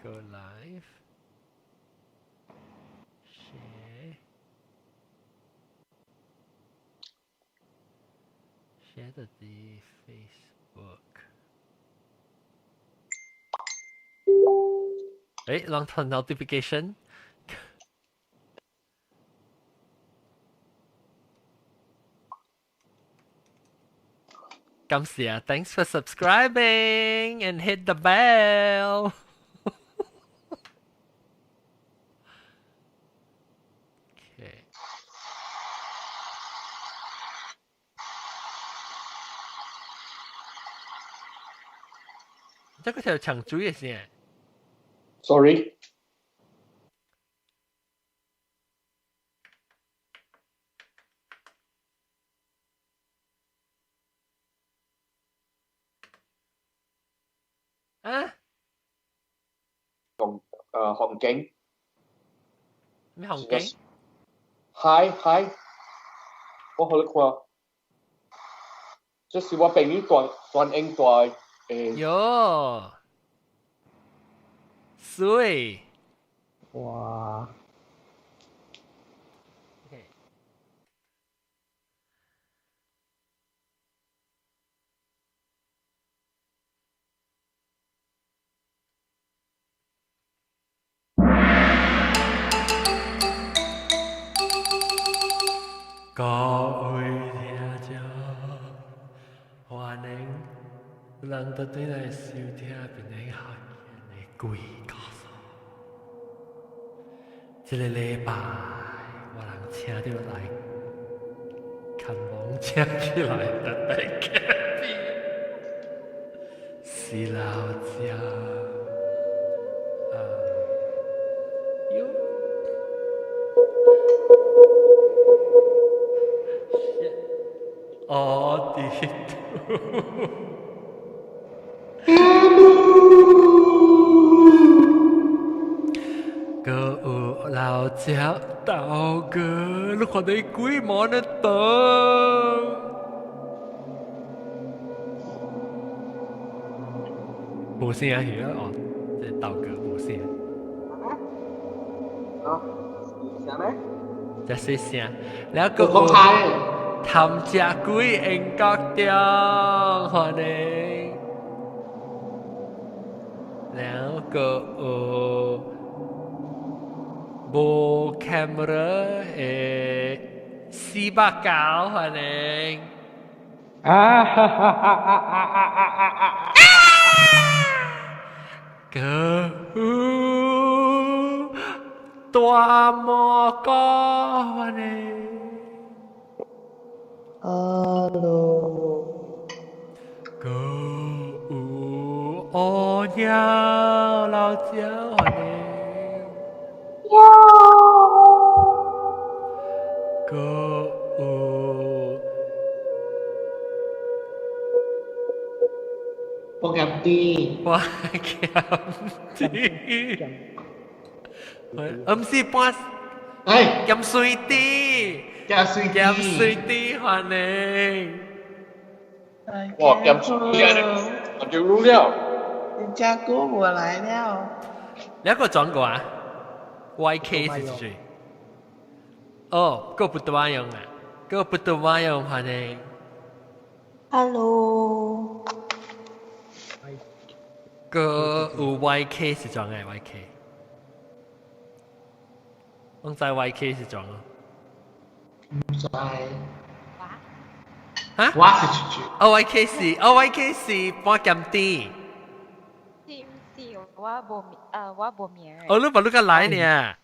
Go live. Share. Share 到啲 Facebook。誒，啷 turn notification。感謝，thanks for subscribing and hit the bell. Okay. 這個條長水嘅先。 Sorry。啊？紅紅景。咩紅景？ Hi hi，我予你看，這是我朋友大專英大誒。喲，水。哇！ Okay. 各位聽眾，歡迎人到對來收聽檳城學院的鬼故事。這個禮拜我人請著來看網請起來的大嘉賓是老蔣。喲，哦，地圖。閣有老蔣豆哥，你看到鬼毛呢燈？無聲去啊！哦，這豆哥無聲。啊，有聲咩？這細聲，了閣有譚家鬼英國中，歡迎。了閣有無 camera 的489，歡迎。啊哈哈哈哈哈哈哈哈！閣有大魔哥，歡迎。 Hello。閣有烏鳥老蔣，歡迎。閣有半鹹甜，半鹹甜，毋是半，哎，鹹水甜，鹹水鹹水甜，歡迎。哇，鹹水甜，我就入了。人家哥我來了。你一個轉過啊？YK 是誰？哦，個不多用啊，個不多用，歡迎。 Hello。個有 YK 是怎嘅 YK？我知 YK 是怎啊？唔知。嚇？我是出去。哦，YK 是，哦 YK 是半鹹甜。是毋是？我無名，我無名。哦，你把你個來呢？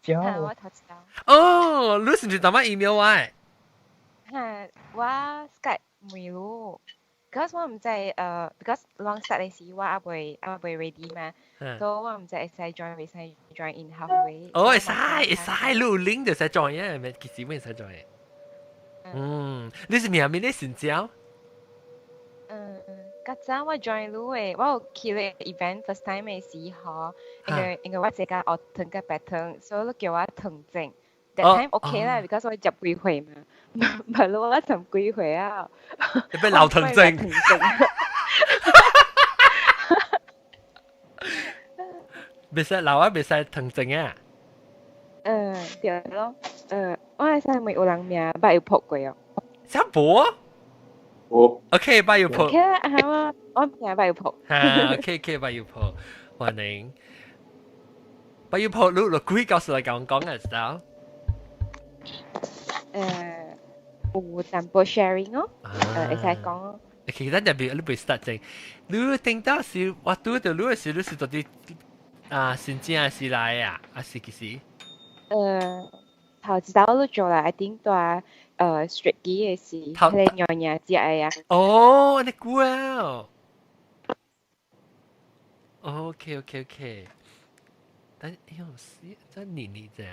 嚇，我頭一道。哦，你是毋是淡仔 email 我的？嚇，我 Skype 問你，because 我毋知because long start 的時我猶未 ready 嘛，所以我毋知會使 join 袂使 join in halfway。哦，會使會使，你有 link 就使 join 嘅，咪其實會使 join 嘅。嗯，你是明明咧成交？嗯嗯，較早我 join 你的，我有去咧 event first time 的時候，因為我這個學糖佮白糖，所以你叫我糖症。That time OK 啦，because 我十幾歲嘛，唔係咯，我十幾歲啊。你俾老糖症。袂使老啊，袂使糖精啊。對咯，我會使問有人名捌有撲過哦。啥無啊？無。 OK，捌有撲。 OK 啊，我名捌有撲。哈，OK，捌有撲，歡迎。捌有撲，你你幾個時來講講啊，知道？有淡薄 sharing 哦，會使講哦。其實入邊你袂 start 正，你頂到時我拄到你的時，你是到底啊新正是來啊，還是幾時？頭一道你做啦，一定蹛雪機的時，彼个娘娘食的啊。哦，你久啊。OK。但哎呦，是真年年這樣。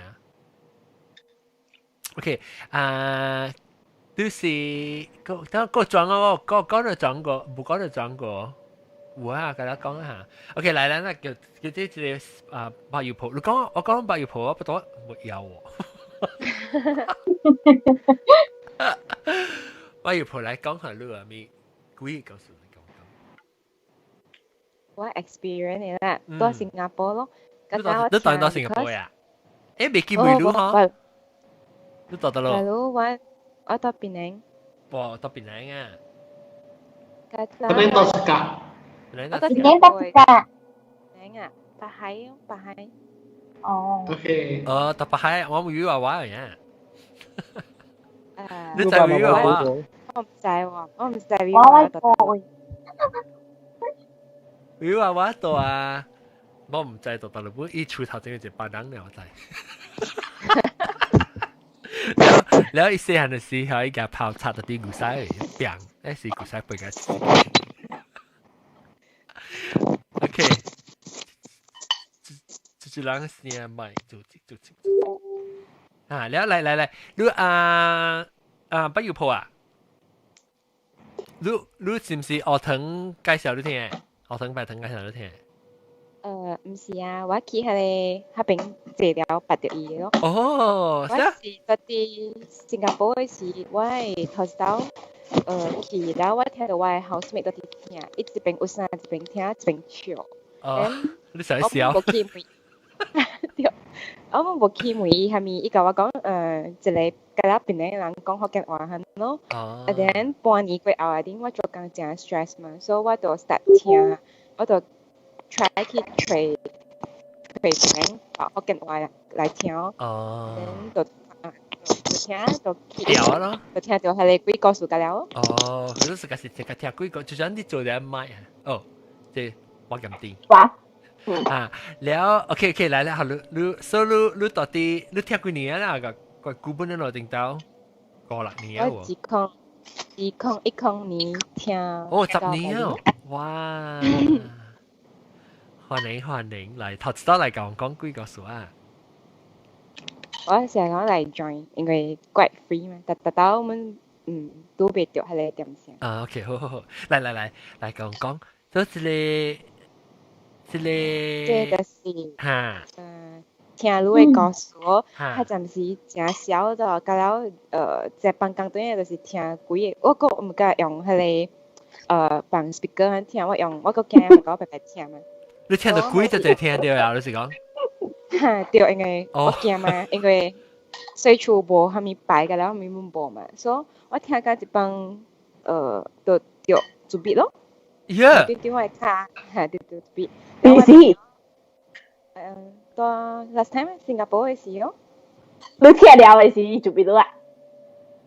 OK 啊，就是個等個轉我個講就轉過，無講就轉過。有啊，共我講下。OK，來來，那叫叫這個啊白油婆，你講我講白油婆，我不多沒有喎。白油婆來講下你阿咪幾個故事講講。我 experience 啦，蹛新加坡咯。你當到新加坡呀？欸，未記未路嗬？你到得咯？路我到檳城。哇，到檳城啊！檳城到世界。我到檳城到世界。檳城啊，北海北海。哦。 OK。哦，到北海，我冇語話話呀。你知語話話？我唔知喎，我唔知語話話。我語話話到啊！我唔知到到了，伊厝頭前有一個別人了，我知。了了，伊細漢的時候，伊共炮插到啲牛屎餅，那是牛屎背個。OK，這這人聲麥做做做。啊，了來來來，你啊啊不要破啊！你是毋是學堂介紹你聽？學堂拜堂介紹你聽？毋是啊，我去彼个彼邊坐了捌著伊咯。哦，我是蹛佇新加坡的時，我的頭一道去了，我聽著我的 housemate 蹛佇聽，伊一邊有啥一邊聽一邊笑。哦，你想笑？我無去問，對，我無去問伊啥物，伊共我講一个佮咱檳城人講福建話按咯。哦。啊，then 半年過後啊，頂我做工誠 stress 嘛，所以我就 start 聽，我就 try 去揣揣檳城福建話來聽。哦。就就聽就去。掉咯。就聽著彼个鬼故事甲了。哦，佢是個是這個聽鬼故，就像你做兩麥啊。哦，這我咁啲。哇。啊，了，OK OK，來來，好，你你，所以你你到底你聽幾年啊？個個古本的路頂到五六年啊？我2010年聽。哦，10年哦，哇！歡迎歡迎，來頭一道來講講幾個數啊？我成日講來 join，因為 quite free 嘛，逐逐道我們拄袂著彼个點聲。啊，OK，好好好，來來來來講講，做這个這个，這就是哈，聽你的故事哦，較暫時誠痟的，到了在辦公頂就是聽幾个，我閣毋敢用彼个放 speaker 按聽，我用我閣驚我閣白白聽嘛。你聽到鬼就就聽著啊？你是講？哈，對，因為我驚嘛，因為細厝無啥物牌個了，啥物無嘛，所以我聽到一放就著自閉咯。 Yeah。對對，我的跤，哈，對對自閉。幾時？蹛 last time 新加坡的時哦。你聽了的時就變咗啊？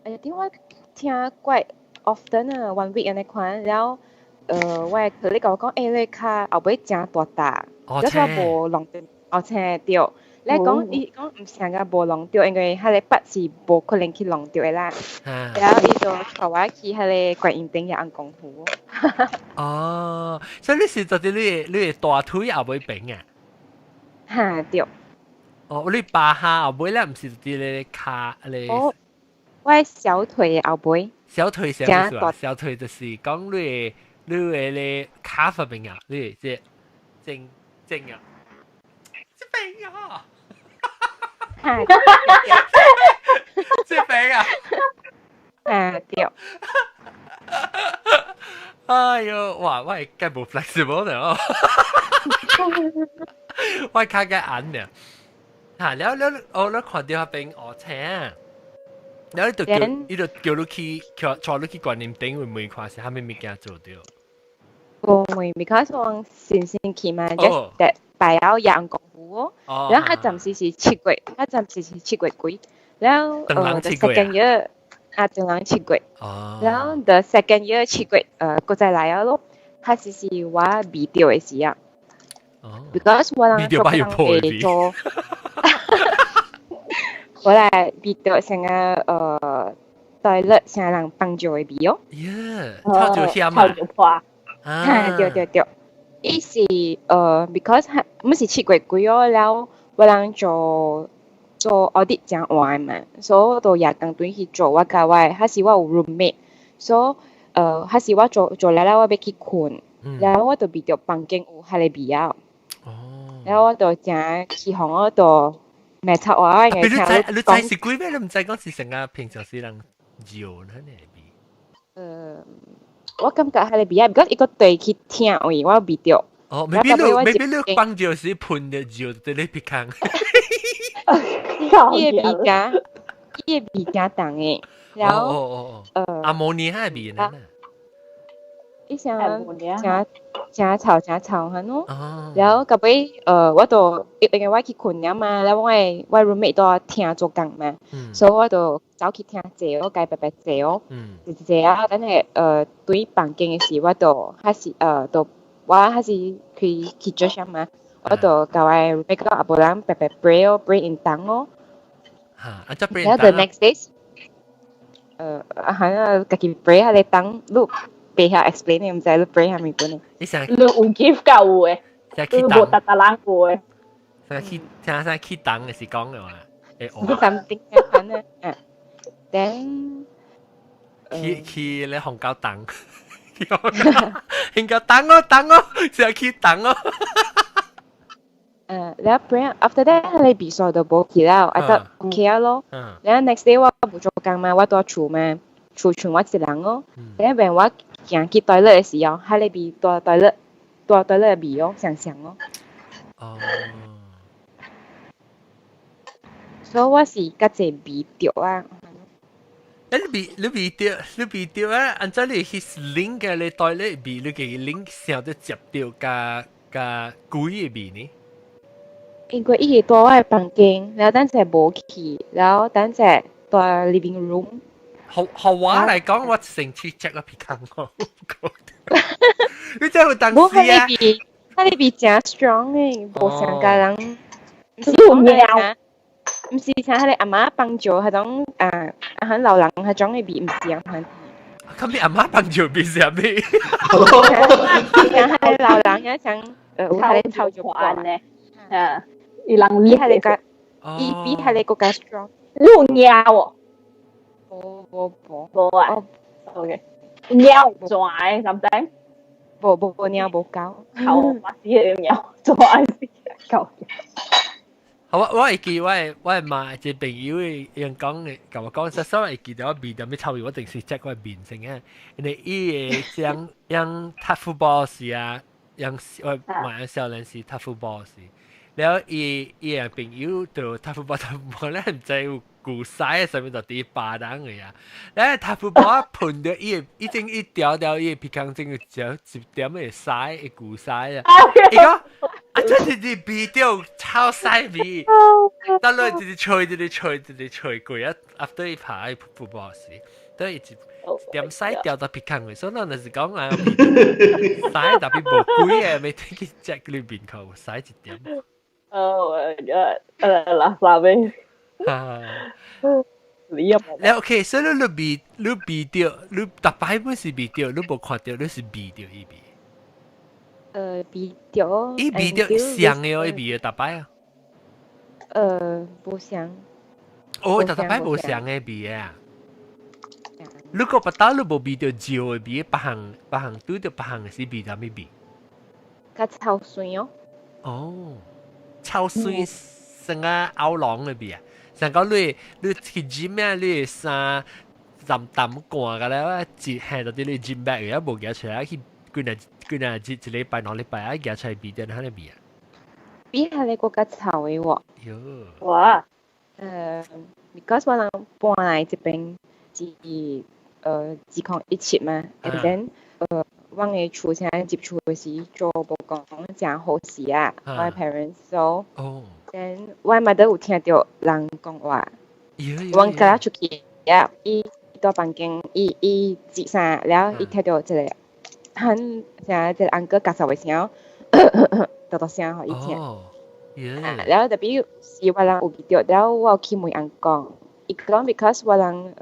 哎呀，點我聽 quite often 啊，one week 按呢款，了我的 colleague 共我講，欸，你跤後尾誠大笪，了我無弄著，哦，青對。你講伊講毋是個無弄著，因為彼个筆是無可能去弄著的啦。了伊就帶我去彼个觀音頂遐翁功夫。哦，所以你是做啲你的大腿後尾邊啊？哈，對。哦，你巴下後尾咧，毋是佇咧跤咧？哦，我的小腿後尾。小腿啥意思啊？小腿就是講你的咧跤方面啊，你的這正正啊，這邊啊，哈，這邊啊，啊對。哎喲，哇，我係計無 flexible 呢哦。我較個眼呢。嚇，了了，我咧看到彼邊烏青，了你就叫，伊就叫你去，叫帶你去觀音頂會問看是啥物物件做著。無問，because 我先先去嘛，just that 拜了陽功夫哦。然後佢暫時是7月，佢暫時是7月幾，然後the second year 啊，唐人7月。然後 the second year 7月，閣再來啊咯。彼時是我未著的時啊。Because 我人做工會做，我來味著成個toilet 成人幫助的味哦。耶，臭就險啊！臭就破。哈，對對對，伊是because 毋是7月幾哦，了我人做做 audit 誠晚嘛，所以都夜工轉去做，我佮我彼時我有 roommate，所以彼時我做做了了，我欲去睏，了我就聞著房間有彼个味啊。了我就誠起哄，我就袂臭我，你知你知是鬼咩？你毋知講是成個平常時人尿那個味。我感覺彼个味啊，because 伊閣對去聽位，我聞著。哦，maybe 你 maybe 你放尿時噴著尿佇你鼻孔。伊个味誠，伊个味誠重的，然後阿摩尼亞的味呢？伊啥誠誠臭誠臭按呢。然後到尾我就因為我去睏了嘛，了我的我 roommate 都聽做工嘛，所以我就走去廳坐，我共伊白白坐哦，坐坐啊，等下對房間的時，我就彼時就我彼時去去做啥嘛，我就共我 roommate 講，啊無咱白白 pray 哦，pray 𪜶東哦。嚇，啊這 pray 然後 the next day，啊哈啊，家己 pray 彼个東，你袂曉 explain 的，毋知你 pray 啥物本的。你想你有 gift 夠有的，你無逐逐人有的。啥去聽啥去東的是講的話，會 something 按呢啊，then 去去咧紅膠東，紅膠東哦東哦，是去東哦。了 pray after that 彼个味素就無去了，I thought OK 啊咯。了 next day 我無做工嘛，我佇厝嘛，厝剩我一人哦。了 when 我行去 toilet 的時候，彼个味蹛 toilet 蹛 toilet 的味哦，相像哦。所以我是較濟味著啊。欸，你味你味著，你味著啊！按怎你去 link 嘅你 toilet 味，你嘅 link 想得接著佮佮鬼的味呢？因為伊會佇我的房間，然後等陣無去，然後等陣佇 living room。予予我來講，我先去 check 個鼻孔哦。你真有當時啊？彼个味誠 strong 的，無像佮人。有尿。毋是像彼个阿嬤放尿彼種啊啊，很老人彼種的味，毋是按款。咁你阿嬤放尿味是啥物？像彼个老人遐像有彼个臭尿罐呢？啊，伊人比彼个伊比彼个閣較 strong。你有尿哦？無無無無啊。OK。尿轉的，something？無無無尿無夠。頭髮是尿轉是夠。好，我會記我的媽一個朋友伊講的，共我講，所以會記得我味著欲臭味，我定時 check 我面先啊。因為伊會將將踢 football 時啊，讓我媽少年時踢 football 時，了伊伊个朋友就踢 football 踢 football 咧，毋知有舊屎啥物就佇巴人的啊。咧踢 football 噴著伊個，已經一條條伊个鼻孔前有一點的屎，會舊屎啊。伊講。啊！這是你鼻著臭屎味，得落一直吹，一直吹，一直吹過啊！after 伊拍伊 football 時，得伊一點屎掉到鼻孔去，所以咱就是講啊，屎特別無鬼的，欲去 check 你面孔屎一點。 Oh my god！垃圾味。你又了 OK，所以你味你味著，你逐擺本是味著，你無看著，你是味著伊味。味著。伊味著像的哦，伊味的逐擺啊。無像。哦，逐擺無像的味啊。如果別兜你無味著尿的味，別項別項拄著別項是味啥物味？較臭酸哦。哦，臭酸成個喉嚨的味啊！像講你你去 gym 啊，你衫浸淡汗個咧，一下就佇你 gym bag 啊，無舉出來去幾若幾若一一禮拜兩禮拜啊，舉出來味著哪個味啊？比彼个閣較臭的喎。喲。哇！because 我人搬來這邊是2017嘛，and then 我的厝現在入厝的時做無講誠好勢啊，我的 parents so，then 我媽都有聽著人講話，阮敢若出去啊，伊佇房間，伊伊接啥了，伊聽著一个很啥一個 uncle 咳嗽的聲，大大聲予伊聽。了 tapi 是我人有記著，了我有去問翁講，伊講 because 我人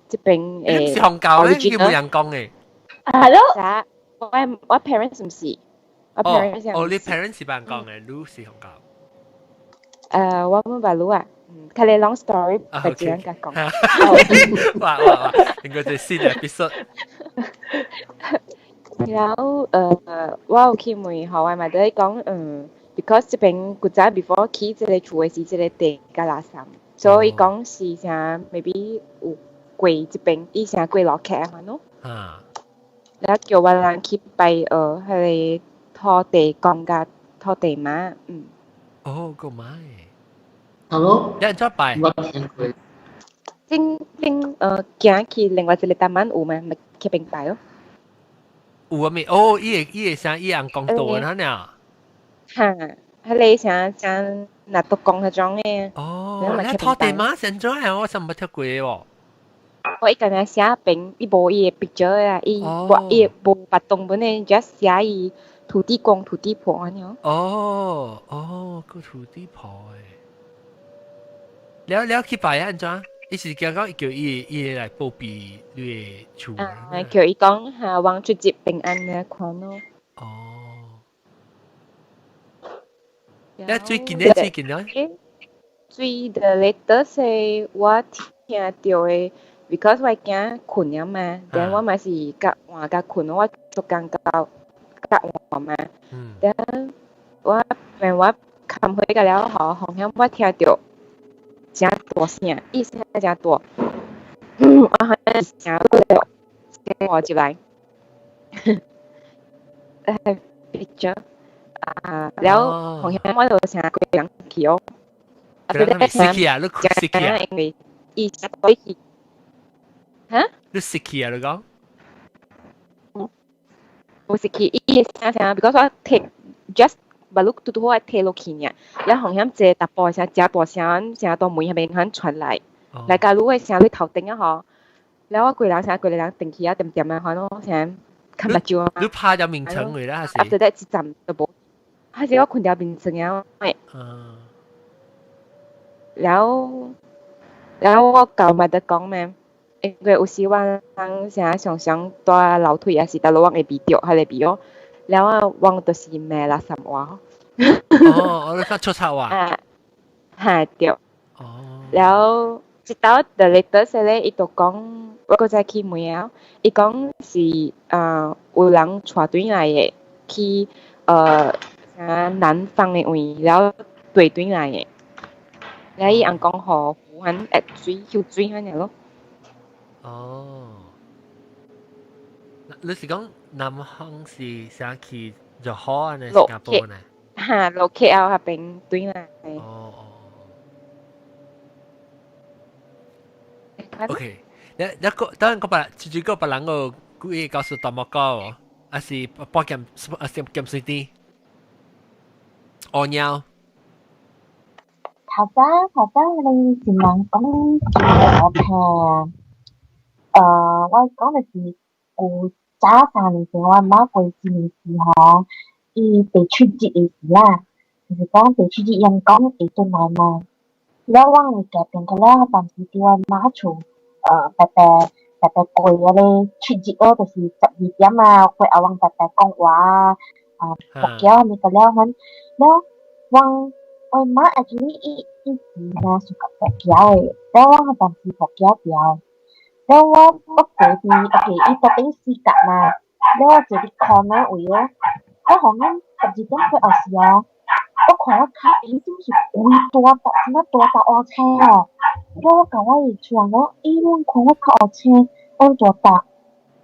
這邊的，是紅教咧，叫問人講的。係咯。我 parents 毋是，我 parents 哦，你 parents 是別人講的，你是紅教。我冇白魯啊，較咧 long story，別人甲講。哇哇哇，應該就新 episode。然後我有去問予我媽咪講，because 這邊古早 before 起這个厝的時，這个地較垃圾，所以講是啥 maybe 有過這邊，伊啥過落客啊喏。了叫我人去拜彼个土地公佮土地媽，嗯。哦，個媽。 Hello。有人再拜。我聽過。正正行去另外一个單有嗎？咪去邊拜咯。有啊未？哦，伊個啥？伊人講道啊呢？哈，彼个啥啥拿督公彼種的。哦，你土地媽成咗係我真冇聽過喎。我伊敢若寫邊，伊無伊的 picture 啊，伊無伊無別動本的，just 寫伊土地公、土地婆按呢。哦哦，個土地婆的。了了去拜啊？按怎？伊是講講叫伊伊來保庇你的厝。啊，叫伊講下望出入平安的款咯。哦。你最近咧？最近咧？最 the latest 我聽著的，because 我囝睏了嘛，then 我嘛是較換較睏，我逐工到較換嘛。then 我when 我看回個了後，好像我聽著誠大聲，伊聲誠大，我好像聲了，我入來，picture 啊，了好像我就聲過人去哦。啊，你死去啊！你死去啊！因為伊過去，哈？你死去啊！你講？無死去，伊聲聲，because 我聽 just 目睭拄拄好揢落去爾，了好像一個淡薄聲，誠大聲，誠大門彼邊遐傳來，來假如的聲佇頭頂啊吼，了我規人聲規個人轉去啊，點點啊，反正聲看目睭啊。你拍咗眠床去啦，還是？After that 一站都無，還是我睏佇眠床啊？了，了我舊咪得講咩？因為有時我人啥常常蹛樓梯，抑是佗落我會鼻著，彼个味哦。了啊，我就是罵垃圾話。哦，你講出錯話。啊，哈對。哦。了，直到 the latest 咧，伊就講，我閣再去問啊，伊講是啊，有人帶轉來的，去啥南方的位，了對轉來的。了伊翁講予湖岸會水，有水按呢咯。哦，你是講南方是啥去就好啊？呢新加坡呢？哈，落 KL 彼邊轉來。哦哦。OK，你一個當然個別，最最個別人個故意告訴大莫講哦，還是半劍啊是劍水滴，哦尿。頭早頭早你是人講我聽，我講的是有早3年前我媽過身的時候，伊第七日的時啦，就是講第七日𪜶講會轉來嘛。了我佇家變個了，當時佇我媽厝，白白白白過彼个七日哦，就是12點啊，過後阮白白講話啊，啊，佛教啥物個了，阮了阮我媽 actually 伊伊是啥屬佛教的，了我當時佛教掉，了我我坐佇 OK，伊桌頂四角嘛，了我坐佇 corner 位哦，我予阮12點過後時哦，我看我跤邊是毋是規大搭這麼大搭烏青哦，了我共我的厝人講，欸，阮看我跤烏青，按大搭，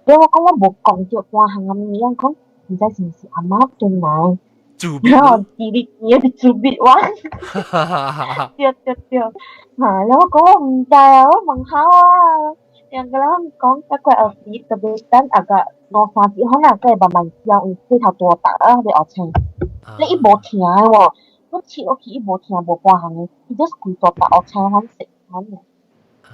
了我講我無講著半項仔物，阮講毋知是毋是阿媽轉來，自閉。然後自己自己自閉我。對對對，嚇！然後講我毋知啊，我問下啊，人個人講一個後時特別等啊個五三節可能個慢慢消，因為塊頭大笪啊，你學青，你伊無聽的喎，我切落去伊無聽無半項的，伊就是規大笪學青款食款的。啊。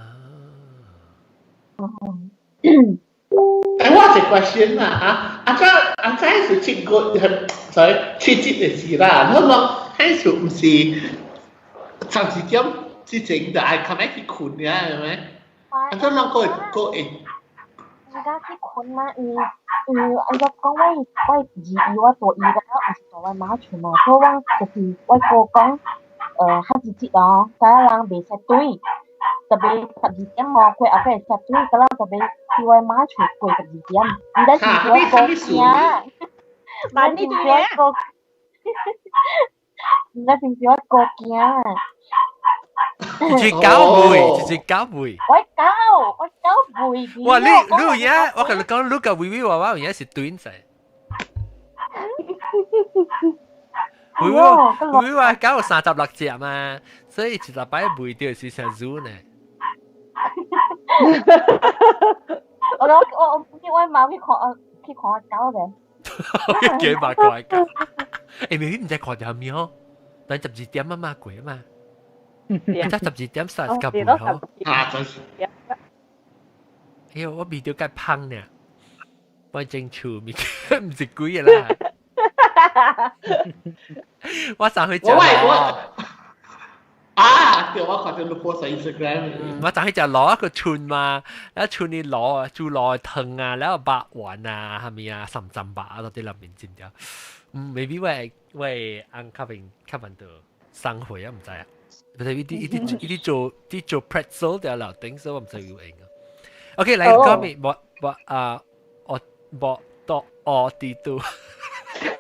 誒，我一個 question 啦，啊，啊，這啊，這是七個，sorry，七節的事啦。我講，彼時毋是12點之前就愛較欲去睏了，係咪？啊，這啷個個會？毋敢去睏嘛，因為因為按怎講，我我二姨我大姨了，毋是住我媽厝嘛，所以我就是我哥講，較直接哦，早人袂使對。特別12點哦，過後會使對，個人特別去我媽厝過十二點，毋知是我哥驚，萬你對啊？毋知是毋是我哥驚。一隻狗背，一隻狗背。我狗，我狗背。哇！你有影？我共你講，你佮微微娃娃有影是對仔。微微微娃狗有36隻嘛，所以一禮拜賣著是成組呢。我我我叫我媽去看去看狗嘅。幾百塊狗？欸，明明毋知看著啥物吼，等十二點啊嘛過啊嘛。才十二點三十個半吼。啊，真是。哎呦，我味道較芳呢，我整厝物毋是鬼個啦。我昨去食螺。啊！對，我看到你 post 喺 Instagram。我昨去食螺一個村嘛，然後村啲螺啊，煮螺湯啊，然後肉丸啊，係咪啊，三浸肉啊，都佇內面真掉。嗯，maybe 我我翁較邊較蠻多生活啊，毋知啊。不是，伊佇伊佇伊佇做佇做 pretzel 佇樓頂，所以我毋知有閒啊。OK，來講咪，無無啊，我無多哦佇拄。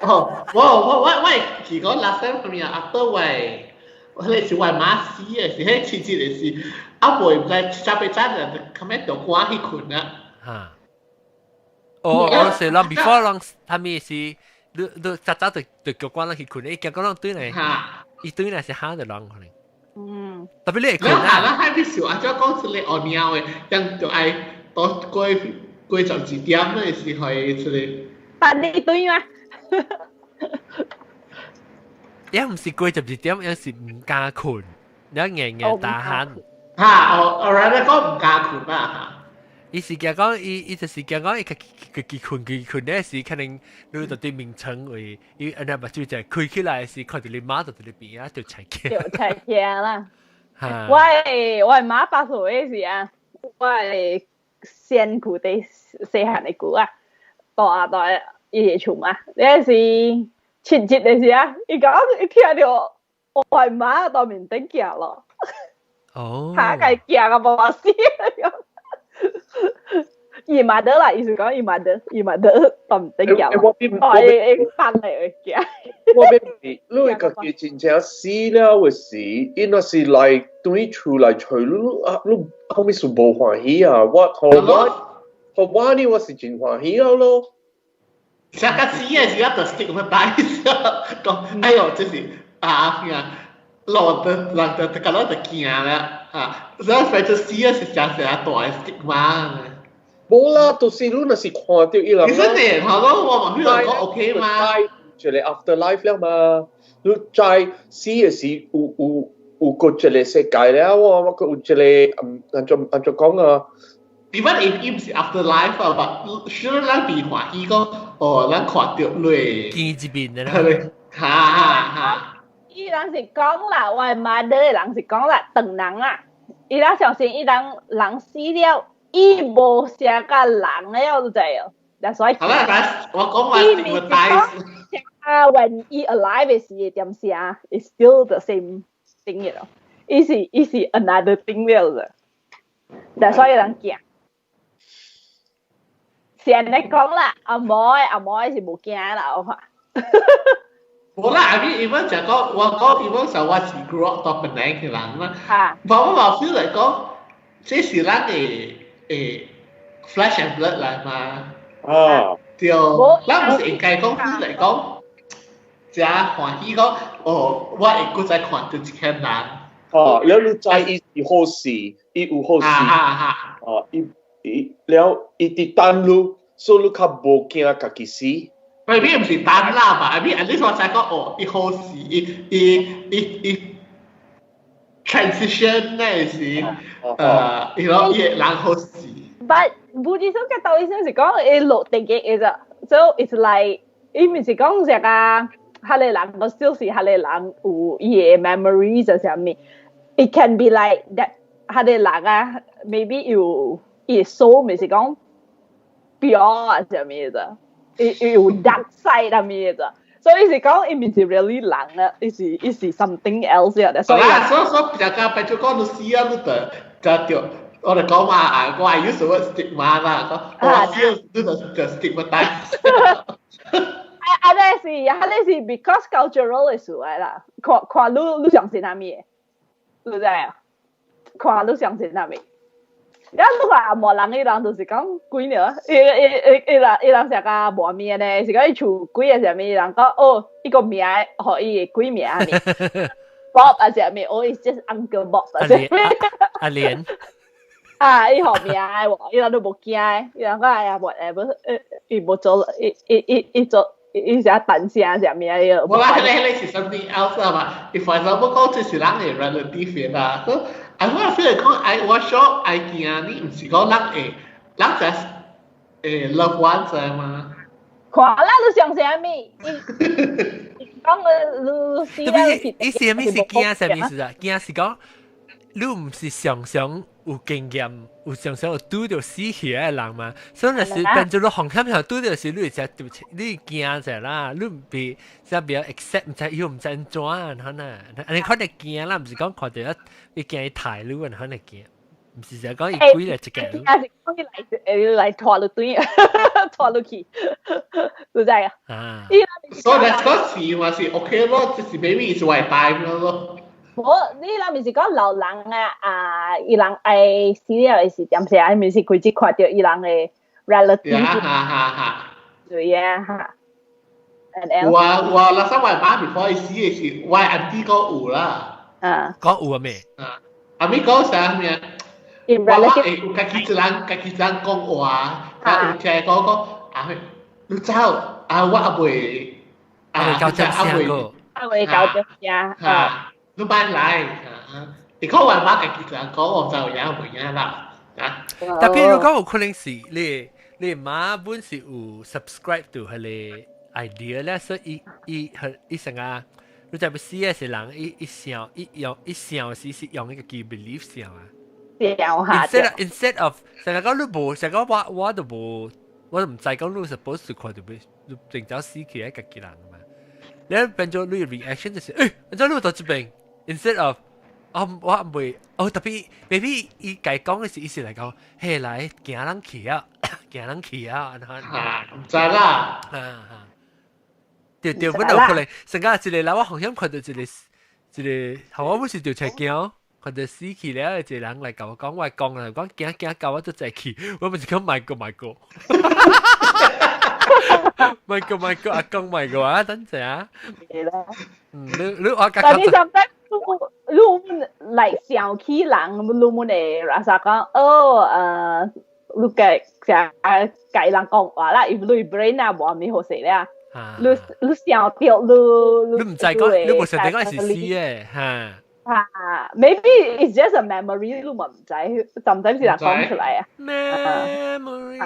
哦，我我我我是講 last time 係咪啊？阿多位。我迄是我媽死的，是彼七日的時，啊袂毋知七八早就較欲就趕去睏啊。哈。哦，我是人 before 人，他們是你你早早就就叫趕人去睏，伊驚講人轉來，伊轉來是嚇著人可能。嗯。特別你會睏啊。咱還必須按怎講出來餓尿的，人就愛到過過12點的時候出來。但你對嗎？伊毋是過十二點，伊是毋敢睏，你硬硬打鼾。哈，哦，哦，人講毋敢睏啊。伊是驚講，伊伊就是驚講，伊家己睏家己睏咧時，可能你就佇眠床位，伊按呢目睭就開起來時，看著你媽就佇你邊仔就齊驚。就齊驚啦。我的我的媽8歲的時啊，我的先舊佇細漢的久啊，大大伊的厝嘛，那是。七日的時啊，伊講伊聽著我媽佇面頂行咯，哦，嚇共驚啊無死，伊嘛得啦，意思講伊嘛得，伊嘛得佇面頂行咯，哦，會放來會行。我欲問你，你家己真正死了的時，伊若是來轉厝來揣你，啊，你後面是無歡喜啊？我，予我，予我呢，我是真歡喜了咯。啥個死啊！是啊，就 stigmatize 講，哎喲，這是啊咩啊，老的人就就覺得就驚啦，嚇！所以反正死啊是誠誠大的 stigma。無啦，就是你若是看著伊人。其實你，頭先我問你講 OK 嗎？一個 afterlife 了嘛？你在死的時有有有個一個世界了，我我閣有一個嗯，按怎按怎講啊？ Even if 伊毋是 afterlife 啊，but sure 咱變歡喜講，哦，咱看著你見一面的啦。哈哈哈！伊人是講啦，我的 mother 的人是講啦，唐人啊，伊人相信伊人人死了，伊無啥佮人了，你知無？但所以，好啦，我講話伊毋是講啊，when 伊 alive 的時點聲，is still the same thing 咯，伊是伊是 another thing 了的，但所以人驚。是按呢講啦，阿嬤的阿嬤的是無驚啦，我看。無啦，I mean even 就講我講 even 就我是 grow up 到本來嘅人啦。嚇！我我嘛 feel 嚟講，這是咱的誒 flesh and blood 來嘛。啊。對，咱毋是應該講 feel 嚟講，真歡喜講，哦，我會閣再看到一個人。哦，了你知伊是好事，伊有好事。哦，伊伊了伊佇等你，所以你較無驚家己死。 Maybe 毋是等啦吧，I mean at least 我知講哦，伊好事，伊伊伊伊 transition 咧是伊攞伊人好事。 But 唔知想嘅道理是講伊落地嘅嘅啫，so it's like 伊毋是講啥個，彼個人個 still 是彼個人有伊嘅 memories 就啥物。It can be like that 彼個人啊，maybe 有伊 soul 毋是講 pure 啊啥物啫，伊有 dark side 啥物啫。所以是講伊毋是 really 人啊，伊是 something else 嘅。所以所以比較講，比如講你死啊，你就就我哋講話啊，我係 use the word stigma 啦，講我死你就就 stigmatize。啊啊！那是 because cultural 的事來啦，看看你你相信啥物的，你知啊？看你相信啥物？啊，你看無人伊人就是講鬼爾，伊伊伊伊人伊人成個無面咧，是講伊厝鬼啊啥物，伊人講哦，伊個名予伊的鬼名啊，Bob 啊啥物，哦，it's just Uncle Bob 啊啥物。阿蓮。啊，伊予名的喎，伊人都無驚，伊人講哎呀，whatever，伊無做，伊伊伊伊做。伊是等聲啥物啊？伊無啦，彼是 something else 啊嘛。If for example 講這是人的 relative 啦，所以 I 我 feel 講愛我 sure 愛驚你，毋是講人會，人 just 樂觀者嘛。看啦，你想啥物？講你死啦！伊啥物是驚啥物事啊？驚是講你毋是常常有經驗，有常常有拄著死去的人嘛，所以若是變做你風險上拄著時，你會知對你驚者啦，你毋比即比較 accept，毋知又毋知按怎可能，你可能驚啦，毋是講看著伊驚伊抬你，可能驚，毋是就講伊鬼來一個。啊是講伊來來拖落對，拖落去，你知啊？啊。所以嗰時嘛是 OK 咯，就是 maybe 是我 time 咯。無，你若毋是講老人啊，啊，伊人愛死了的時點時，毋是開始看著伊人的 relative。哈哈哈。對啊，哈。有啊有啊，那時我媽 before 伊死的時，我 auntie 講有啦。啊。講有啊未？啊，阿咪講啥物啊？我會有家己一人，家己一人講話，啊有聽講講，啊，你走，啊我阿未，啊未交接聲個，阿未交接聲，啊。你慢來，啊！你講我媽家己一人講，我就有影袂影啦，啊！特別如果有可能是你你媽本是有 subscribe to 彼个 idea 咧，所以伊伊伊成個，你就死的是人，伊伊想伊用伊想時是用一個記 belief 想啊。想下。 Instead of 成日講你無，成日講我我都無，我都毋知講你 suppose to 看著你正走死去的家己人嘛。你變做你 reaction 就是，欸，按怎你佇這邊？Instead of 哦，我唔會，哦特別 maybe 伊家講的是意思來講，嘿來行人去啊，行人去啊，啊，毋知啦，啊啊，對對，本來有可能，成個一個人我好像看到一個一個，好我不是就出驚，看到死去了，一個人來共我講，我講啦，講驚驚到我都再去，我毋是講賣過賣過。賣過賣過，阿公賣過啊，等陣啊。係啦。嗯，你你我但你 sometimes 你 like 想起人，你們會拉啥講？哦，你嘅成日共人講話啦，if 你 brain 啊無咪好勢咧，你你想著你你毋知講，你無想著講是死的嚇。啊，maybe it's just a memory，你嘛毋知，sometimes 是人講出來啊。 Memory。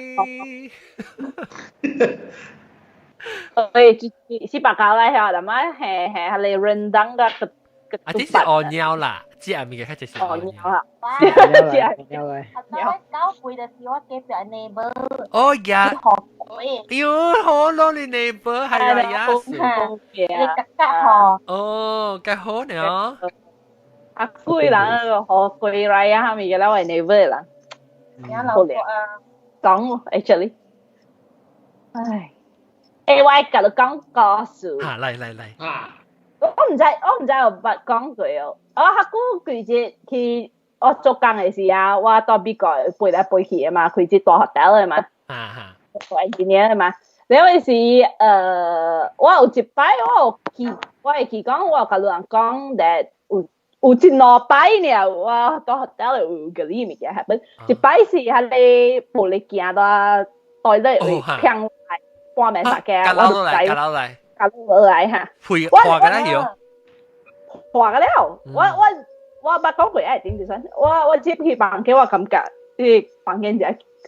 所以是白教來嚇，但係係係係你 rendang 個。啊，這是烏貓啦，這下面嘅較就是烏貓啦。貓嚟。啊，九歲就是我隔壁 neighbor。哦呀。喲，好咯，你 neighbor 係啦呀。你格格好。哦，較好呢。啊，貴人好貴來啊，係咪嘅啦？我 neighbor 啦。好咧。講 actually，唉，欸，我共你講故事。啊，來來來。啊。我毋知，我毋知有捌講過哦。我較久幾日去我做工的時啊，我蹛美國飛來飛去的嘛，開這大 hotel 的嘛，做 engineer 的嘛。因為是我有一擺我有記，我會記講，我有共人講，that 有一兩擺呢，我到 hotel 有個呢物件 happen。一擺是彼個玻璃鏡到 toilet 位砰來半暝三更，我就知。落來，落來哈。會破個了？破個了，我捌講過愛點就算，我入去房間我感覺，呢房間就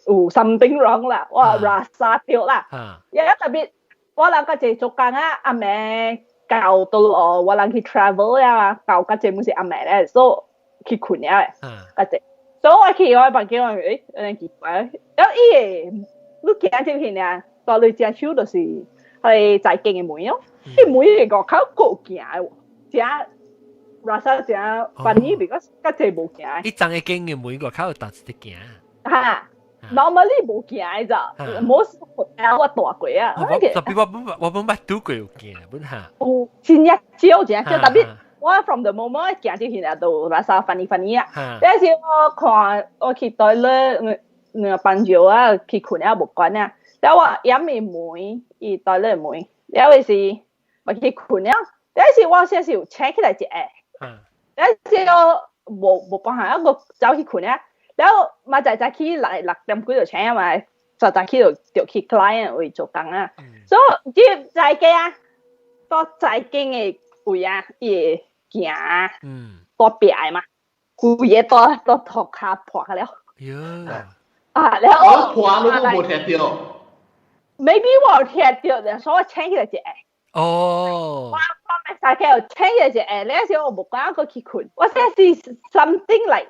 有 something wrong 啦，我 rasa 著啦。也特別，我人較濟做工啊，暗暝到到落我人去 travel 啊，到較濟毋是暗暝咧，所以去睏了的，較濟。所以我去我房間我誒有點奇怪，然後伊個你行入去呢，到你隻手就是係在間的門哦，伊門的外口閣有行的喎，真 rasa 真 funny because 較濟無行。伊層的間的門外口有搭一個行。哈，normally 無行的咋，most hotel 我蹛過啊。我特別我本捌拄過有行本哈。有真正少真少，特別我 from the moment 行入去呢，就 rasa funny funny 啊。但是我看我去 toilet 兩班尿啊，去睏啊無關啊。然後我掩的門，伊 toilet 門，了後是我去睏了，但是我先是有醒起來一下，但是我無辦法，我走去睏啊。然後嘛早早起6點幾就醒啊嘛，早早起就去 client 位做工啊。所以這在家啊，到在間的位啊，伊會行大壁的嘛，規個都塗跤破了。喲！啊，然後我破你都無聽著。 Maybe 我有聽著，所以我醒起來一下。哦。我我袂使叫醒起來一下，那時候我無管我去睏，我先是 something like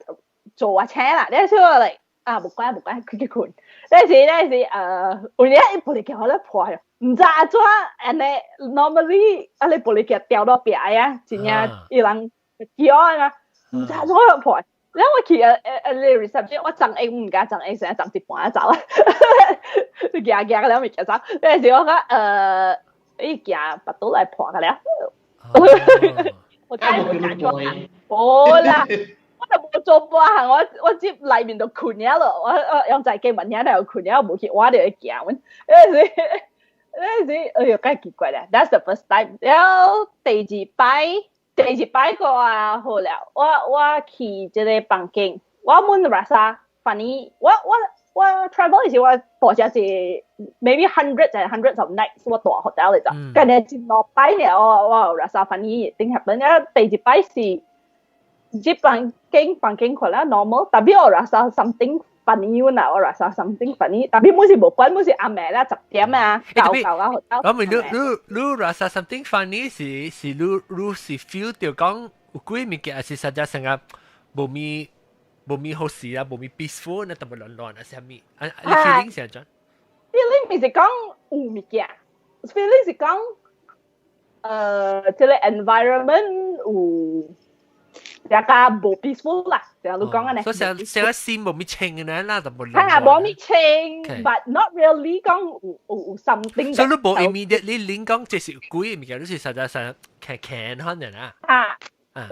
做我醒啦，那時候我 like 啊無管無管，去睏。那時有影伊玻璃鏡我咧破去，毋知按怎按呢 normally 啊你玻璃鏡掉到壁啊，真正伊人叫啊嘛，毋知按怎破。然後我去你 reception，我裝下毋敢裝下，成日裝一半走啊，行行了物件走。那時我講伊鏡腹肚來破個了。我真係冇行錯，無啦。我就無做半項，我接內面就睏了咯，我用在間物件就睏了，無去我就會行阮。那時，哎呦，介奇怪啦！That's the first time。然後第二擺個啊好了，我去這個房間，我問 rasa funny，我 travel 時我蹛遮濟 maybe hundreds and hundreds of nights 我蹛 hotel 嚟咋，今日一兩擺呢，我有 rasa funny thing happen。然後第二擺是這房間可能 normal，特別我 rasa something funny 啦，我 rasa something funny，特別每是無關，每是暗暝啦，10點啊，九九啊 hotel。我問你rasa something funny 是你是 feel 到講有鬼物件，還是實在成個無咪好事啊，無咪 peaceful，那特別亂亂啊，啥物？啊，你 feeling 是怎？ feeling 毋是講有物件，feeling 是講這個 environment 有。大家無 peaceful 啦，就你講按呢。所以成成個心無咪清嘅呢，那就無。係啊，無咪清，but not really 講有 something。所以你無 immediately 諗講這是鬼物件，你是實在實騎騎可能啊。啊，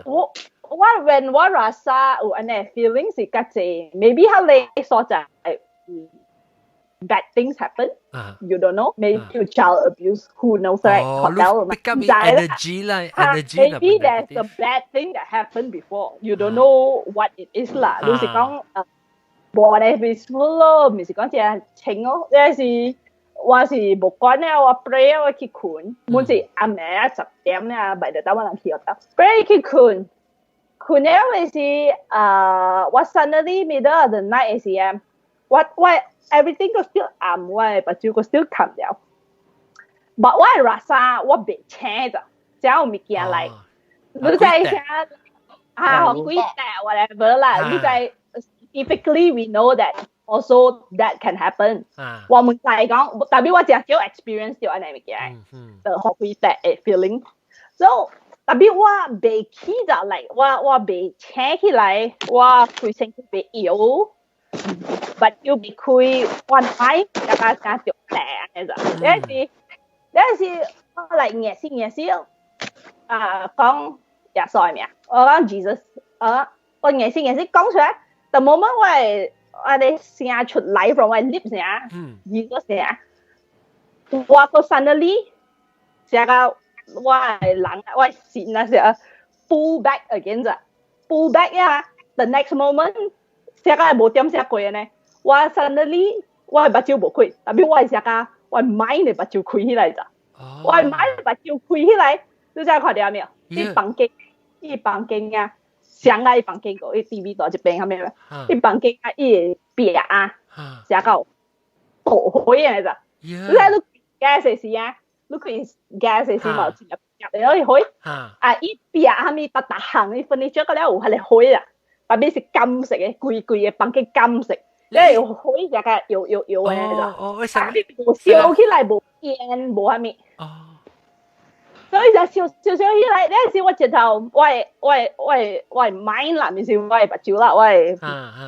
我 when 我 rasa 有按呢 feeling 是較濟，maybe 彼个所在 bad things happen. You don't know. Maybe child abuse. Who knows, right? Hotel. Energy 啦，energy. Maybe there's a bad thing that happened before. You don't know what it is 啦。你是講無咧 peaceful 咯，毋是講真清咯。你是我是無管咧，我 pray 我去睏，每次暗暝10點咧，by the time 我人去學校，pray 去睏，睏了的是我 suddenly middle of the night 的時啊，我 everything 都 still 暗，我的目睭閣 still 冚了。But 我的 rasa 我袂醒著，只有物件來，你知啥？啊，鬼帶 whatever 啦，你知 specifically we know that also that can happen。我毋知講，特別我真少 experience 著按呢物件，就予鬼帶的 feeling。So 特別我袂起就嚟，我袂醒起來，我規身軀袂搖。目睭袂開，我愛大家敢著病那種。那是我來硬死硬死啊，講耶穌的名，我講 Jesus，啊，我硬死硬死講出來，the moment 我的聲出來 from 我 lips 聲，Jesus 聲，我個 suddenly 成個我係人，我係線啊，成個 pull back again 咋，pull back 呀，the next moment 成個無點寫過呢，我 suddenly 我係目睭無開，但係我係成個我 mind 的目睭開起來咋，我 mind 目睭開起來，你知看到沒有？伊房間，伊房間啊，上愛房間個，伊 TV 大一邊啥物咩？伊房間啊，伊的壁啊，成個倒火的咋？你睇你 gas 的時啊，你開 gas 的時嘛有一粒粒的火，啊，伊壁啥物逐逐項伊 furniture 個了有彼個火啊，特別是金色的，規規個房間金色，你火成個搖搖搖的咋？哦，為啥？無燒起來無煙無啥物。所以就燒燒燒起來，嗰陣時我直頭，我的 mind 啦，毋是我的目睭啦，我的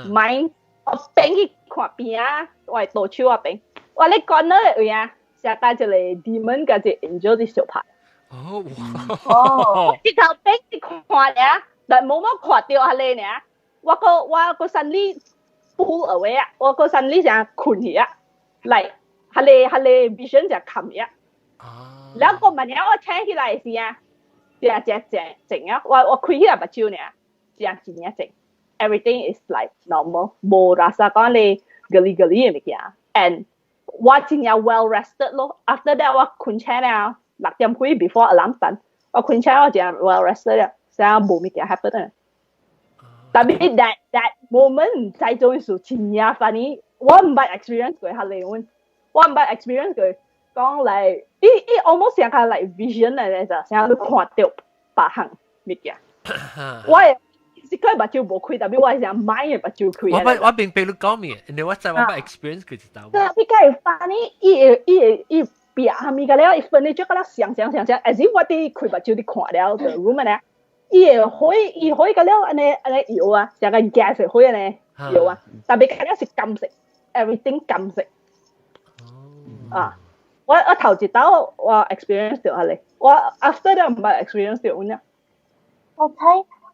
mind，我變去看邊啊，我的倒手啊邊，我咧講那個位啊，成個一個 demon 佮一個 angel 佇相拍。哦，哦，直頭變去看爾，但無乜看著彼個爾，我個 suddenly pull away 啊，我個 suddenly 成睏去啊，來，彼個 vision 就冚去啊。然後個問題我醒起來時啊，正正正靜啊，我開起來目睭爾，正真正靜，everything is like normal，無拉啥講你格哩格哩的物件，and 我真正 well rested 咯。After that 我睏醒了，6點幾 before alarm 響，我睏醒我真 well rested 了，啥無物件 happen。但係 that moment 毋知做事真正 funny，我毋捌 experience 過彼個，我毋捌 experience 過。講來，伊 almost 像個 like vision 來咧，就成日看到別項物件。我是佢目睭無開，但係我係想買嘅目睭開。我明白你講咩，因為我知我捌 experience 過一道。對，你會 funny，伊會伊壁下面個了，伊分你就個了想想想想，as if 我佇開目睭佇看了個 room 咧，伊會火，伊火個了按呢按呢搖啊，像個 gas 火按呢搖啊，但係個了是金色，everything 金色。啊！我頭一道我 experience 到彼個，我 after that 毋捌 experience 到呢。我猜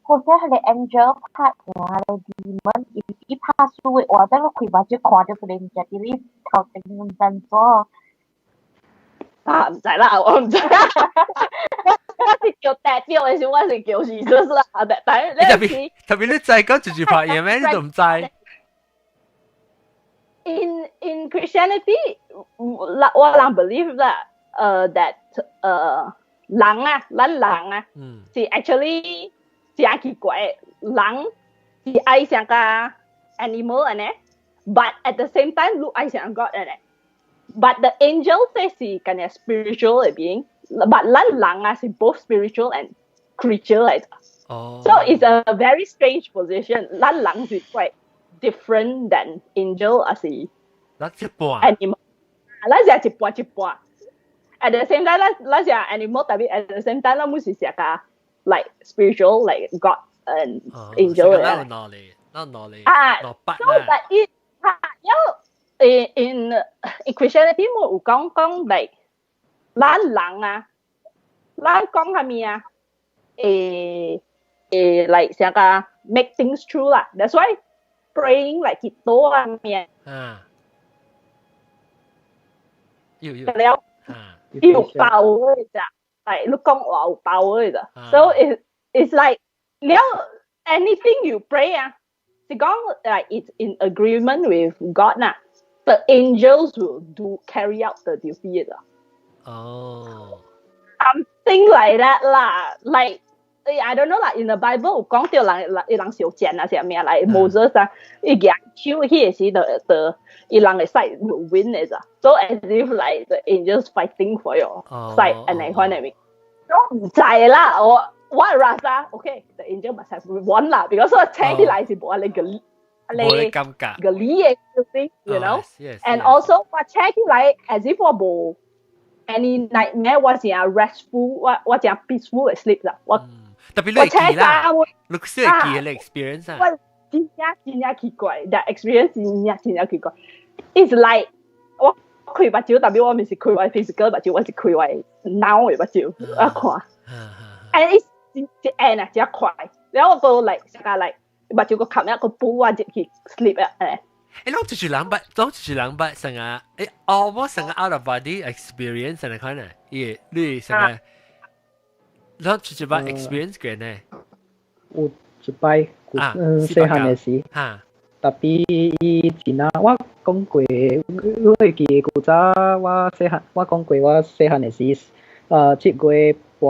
或者係個 angel 拍和個 demon 伊伊拍輸的話，等我開目睭看著一個物件佇你頭前毋知怎。啊，毋知啦，我毋知。我是叫代表的時，我是叫是就是啦，但但特別特別你知講直接拍嘢咩？你都毋知。 In Christianity，我人 believe 啦，that 人啊，咱人啊，是 actually 真奇怪，人是愛像個 animal 按呢，but at the same time 你愛像 God 按呢，but the angel 這是敢若 spiritual 的 being，but 咱人啊是 both spiritual and creature 來的。哦。 So it's a very strange position。咱人是 quite different than angel 還是咱一半 animal，咱是一半一半。At the same time，咱是 animal，但係 at the same time，咱毋是成個 like spiritual like God and angel 咱有腦力，咱有腦力啊腦八，so but it 啊，因為 in Christianity 冇有講講 like 咱人啊，咱講啥物啊？like 成個 make things true 啦。That's why praying like 祈禱啊咩啊，有有了，有 power 的咋？like 你講話有 power 的咋？So it's like 了 anything you pray 啊，是講 like it's in agreement with God 啦。The angels will do carry out the duty 的。哦。 Something like that 啦，like I don't know 啦，in the Bible 有講到人人伊人相戰啊，啥物啊，like Moses 啊，伊舉手彼個時就伊人的 side will win 的咋，so as if like the angels fighting for your side 按呢款的物，我毋知啦，我 rasa okay，the angel must have won 啦，because 我聽起來是無按呢個無咧感覺個理的 feeling，you know，and also 我聽起來 as if 我無 any nightmare，我真 restful，我真 peaceful 的 sleep 啦，我。特別你會記啦，你先會記你 experience 啊。我真正真正奇怪，that experience 真正真正奇怪。It's like 我開目睭，但係我毋是開我 physical 目睭，我是開我腦的目睭，我看。And it's 一按啊，真快。然後我個 like 成個 like 目睭個冚一個補我入去 sleep 啊，誒。攏就是人捌，攏就是人捌成啊，almost 成個 out of body experience 成個可能，伊你成個，攏就是捌 experience 過呢？有一擺，細漢的時，特別伊真啊，我講過，我會記古早我細漢，我講過我細漢的時，7月半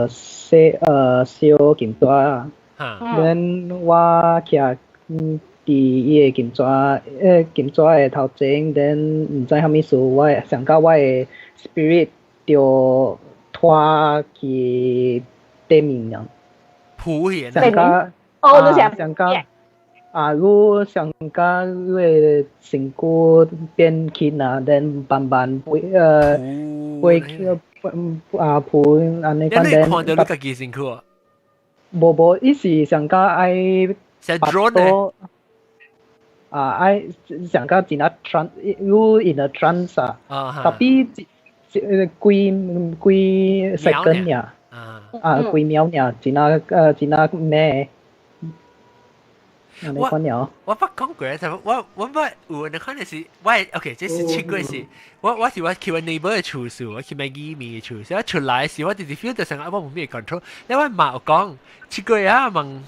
細燒金紙啊，then 我徛佇伊个金紙的頭前，then 毋知啥物事，我想到我的 spirit 就拖去對面了。浮現。上甲哦，你上甲啊，你上甲你的身軀變輕啊，then 慢慢飛去啊浮按呢款。你看著你家己身軀啊？無無，伊是上甲愛像 drone 呢？啊，愛上甲真啊 trance，you in a trance 啊，特別幾幾 second 爾，啊幾秒爾，真啊真啊咩？我我捌講過，就我捌有你可能是我 OK，這是七個是，我是我去我 neighbor 的厝時，我去買義面的厝，所以出來時我直直 feel 到成我無咩 control，你我媽有講七個啊問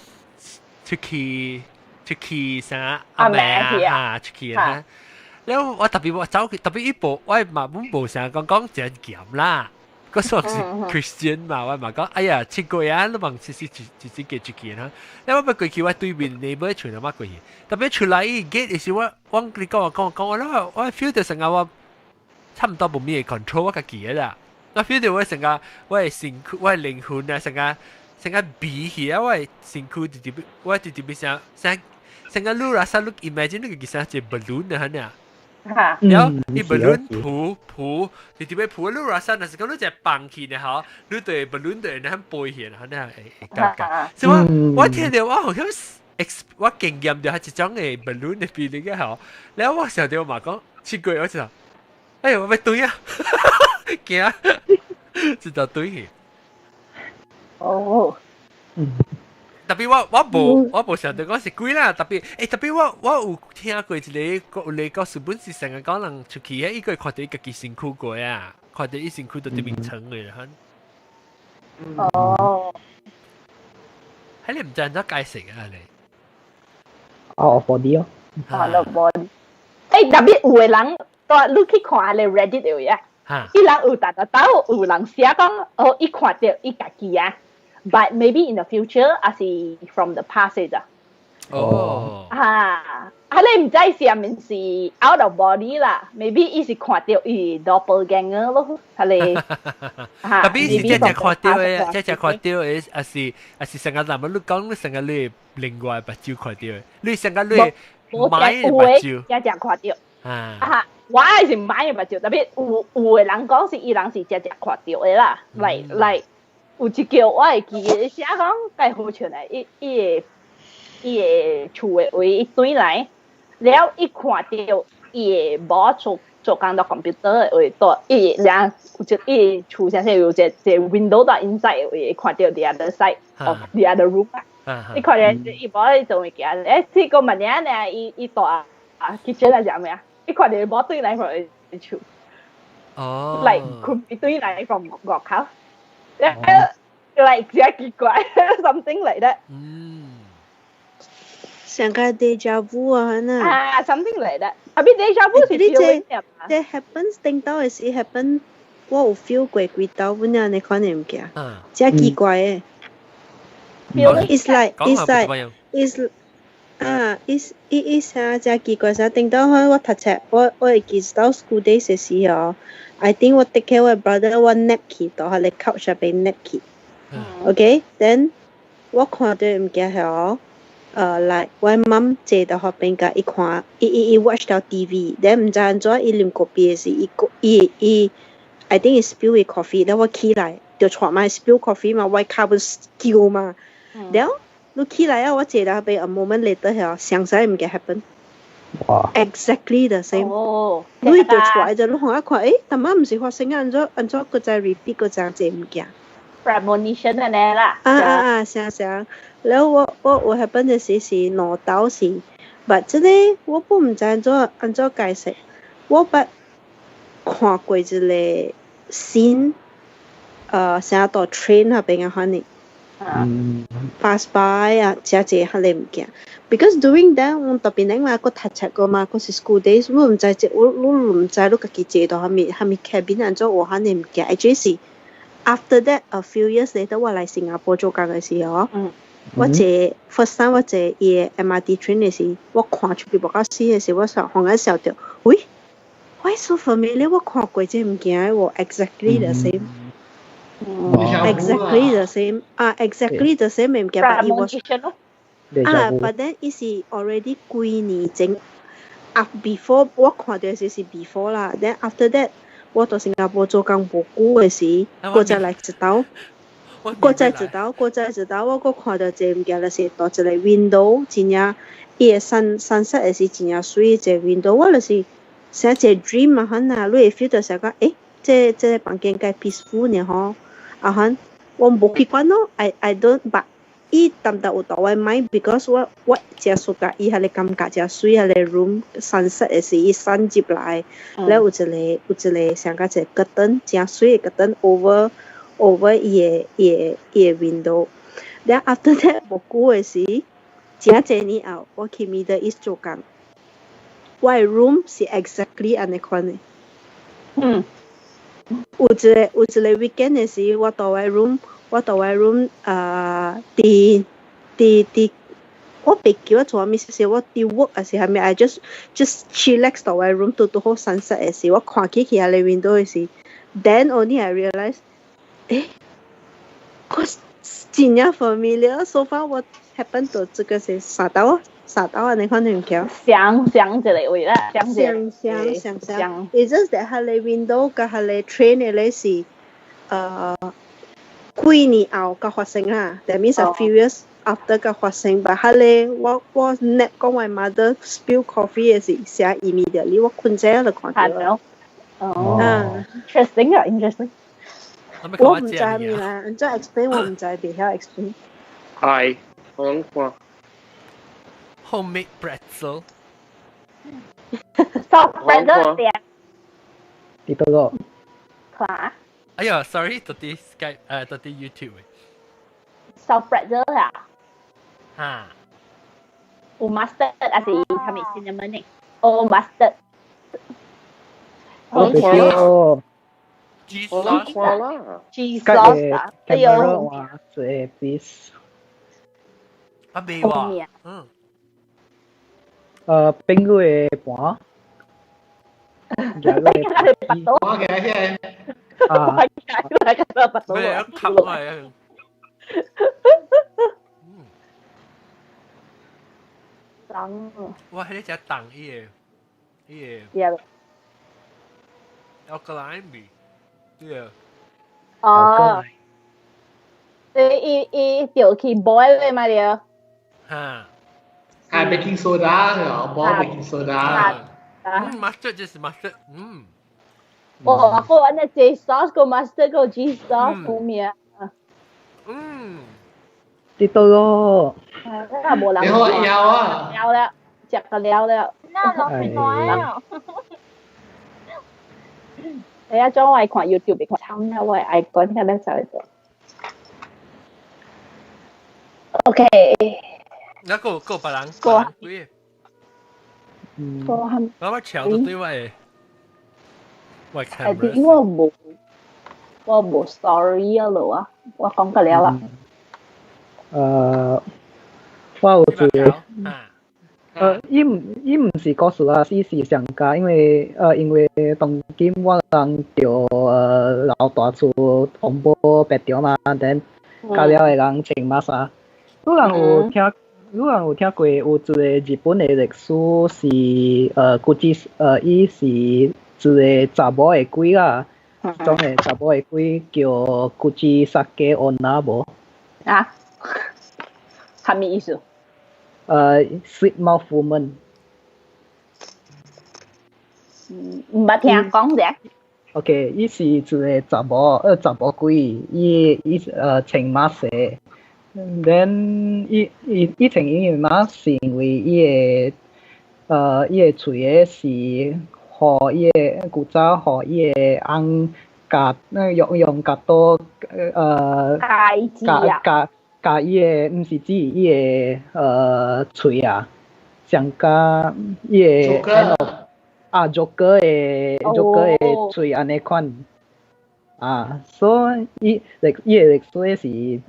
出去出去啥阿妹啊出去啊，แล้ว我特別我走特別一步，我嘛本無成講講真鹹啦。個算是 Christian 嘛，我嘛講，哎呀，七個啊，你問是是是是幾出去哈？你我欲過去我對面 neighbor 厝阿媽過去，特別出來 gate 的時我我你講我講講我我 feel 到成個我差唔多無咩 control 我家己啦，我 feel 到我成個我的身軀我的靈魂啊，成個成個比起啊，我的身軀直直我直直變成成成個你啦，啥你 imagine 你個其實一個 balloon 啊，呢？然後伊 balloon 浮浮，直直欲浮，你若說若是講你一放去呢吼，你對 balloon 對那飛去，然後那會會感覺。所以我我聽著我好像 ex 我經驗著係一種的 balloon 的 feeling 嘅吼，然後我想著嘛講，七個我就，哎呦，我欲對啊，驚，這就對去。哦。特別我無想到講是鬼啦，特別特別我有聽過一個有個故事本是成日講人出去，伊個看著伊家己身軀過啊，看著伊身軀都對面床的。哦。喺你毋知按怎解釋啊？你？Out of body 哦。 Out of body。特別有的人，你去看咧 Reddit 有呀？伊人有逐個兜有人寫講，哦，伊看著伊家己啊。But maybe in the future，還是 from the past 咋？哦。啊，啊你毋知是毋是 out of body 啦？Maybe 伊是看著伊 doppelganger 咯，係你。特別是這隻看著的，這隻看著的，還是成個咱們你講，你成個你另外目睭看著的，你成個你買的目睭，這隻看著。啊，我係是買的目睭，特別有的人講是伊人是這隻看著的啦，like 有一叫我會記得寫講，蓋好笑咧，伊個厝的位伊轉來，了伊看著伊的某做做工到 computer 的位，到伊兩有一伊厝啥啥有一個 window 到 inside 的位，看著 the other side of the other room 啊。伊看著伊某咧做物件，這個物件呢，伊伊蹛啊，kitchen 來食咩啊？伊看著某轉來 from 伊厝。哦。 like 佢轉來 from 外口。like 真奇怪，something like that。上個 deja vu 啊，呢？啊，something like that。啊，比 deja vu 是你這這 happens 頂到的時 happen，我有 feel 過幾道，本來你可能毋記。真奇怪的。It's like it's 啊，it's 伊伊啥真奇怪啥？頂到我我讀冊，我會記到 school days 的時候，I think 我 take care 我 brother 我 nap 去，到彼个 couch 上邊 nap 去。OK，then 我看著物件係like 我媽坐到彼邊共伊看，伊伊伊 watch 到 TV，then 毋知按怎伊啉咖啡的時，伊伊伊，I think 伊 spill 伊 coffee，then 我起來就帶嘛 spill coffee 嘛，我跤本叫嘛，然後你起來啊，我坐到彼邊 a moment later 係相似物件 happen。哇！Exactly the same。哦。你就出來就你看一看，淡仔毋是發生啊，按怎按怎閣再 repeat 閣這樣物件。 premonition 按呢啦。啊啊啊！啥啥，然後我我有 happen 的時是兩道是，但這個我不毋知按怎按怎解釋，我捌看過一個 scene，啥到 train 那邊嘅款呢，pass by 啊，食一個彼个物件。Because during that 我特別嘛，閣讀冊過嘛，閣是 school days，我毋知這我我毋知你家己坐到啥物啥物 cabin 按怎有彼个物件。Actually 是 after that a few years later 我來新加坡做工嘅時候，我坐 first time 我坐伊个 MRT train 嘅時，我看出去無夠死嘅時，我想忽然想著，喂，why so familiar？我看過這物件喎，exactly the same。Exactly the same 啊，exactly the same 物件，但伊 was 啊，but then 伊是 already 幾年前啊，before 我看著時是 before 啦，then after that 我到新加坡做工無久嘅時，閣再來一道，閣再一道，閣再一道，我閣看著這物件就是佇一個 window，真正伊個 sunset 的時真正媠一個 window，我就是寫一個 dream 啊，款啊，你會 feel 到想講，欸，這這個房間介 peaceful 呢吼。啊哈，我無去管咯，I don't but 伊淡淡有佇我 mind because 我我誠 suka 伊彼個感覺誠媠，彼個 room sunset 的時，伊 sun 入來，了有一個有一個像甲一個 curtain，誠媠的 curtain over 伊的伊的伊的 window。Then after that 無久的時，誠濟年後，我去 Middle East 做工，我的 room 是 exactly 按呢款的。有一個有一個 weekend 的時，我佇我 room，我佇我 room 啊，佇佇佇，我袂記我做啥物事，我佇 work 還是啥物，I just chillax 佇我 room 拄拄好 sunset 的時，我看起去彼个 window 的時，then only I realize，欸，我真正 familiar，so far 我 happen to 這個是啥道啥道按呢款物件。相相一个位啦，相相相相相。It's just that 彼個 window 佮彼个 train 的咧是，幾年後才發生啦。That means a few years after 才發生。But 彼個我我 nap 講我 mother spill coffee 的時，寫 immediately 我睏醒就看著。哦。Interesting 啊，interesting。我毋知物啦，按怎 explain 我毋知，袂曉 explain。係，我諗看。 Homemade pretzel。 Soft pretzel 點？幾多個？看。哎呀，sorry，到啲 Skype 到啲 YouTube。 Soft pretzel 啊？嚇。有 mustard 還是啥物 cinnamon 呢？哦，mustard。我看啦。 Cheese 我看啦。 Cheese sauce 啊，哎呦。哇，這 piece。啊，未喎。嗯。冰個的盤。我嘅嘅。啊。咩？吸落嚟。當。哇！彼個只凍伊個，伊個。 Yeah. Alkaline 味，對。哦。伊伊伊掉去 boil 的嘛對。哈。係 baking soda 啊，boil baking soda。嗯，mustard 就是 mustard，嗯。哦，我按呢這 sauce 個 mustard 個 cheese sauce 好味。嗯。啲多咯。啊，無人。你好枵啊！了了，食個了了。那老食大。你啊，將我愛看 YouTube 看，慘啦，我愛講下咧就係做。OK。那個個別人個幾個？個我我橋都對我的，我 camera。我無我無 story 啊咯啊，我講過了啦。我有一個。伊毋伊毋是故事啦，伊是上加，因為因為當今我人著老大厝紅包白著嘛，等教了的人穿馬衫。你人有聽？你人有聽過有一個日本的歷史是估計伊是一個查某的鬼啦，種的查某的鬼叫口裂女無？啊？啥物意思？ Sweet mouth woman。毋捌聽講者。 OK，伊是一個查某，查某鬼，伊伊穿馬色。Then 伊伊伊穿伊的馬是因為伊的伊个喙的是予伊个古早予伊个翁鉸用鉸刀鉸鉸鉸伊个毋是指伊个喙啊，上加伊個啊 Joker 的喙按呢款啊，所以伊歷伊个歷史是，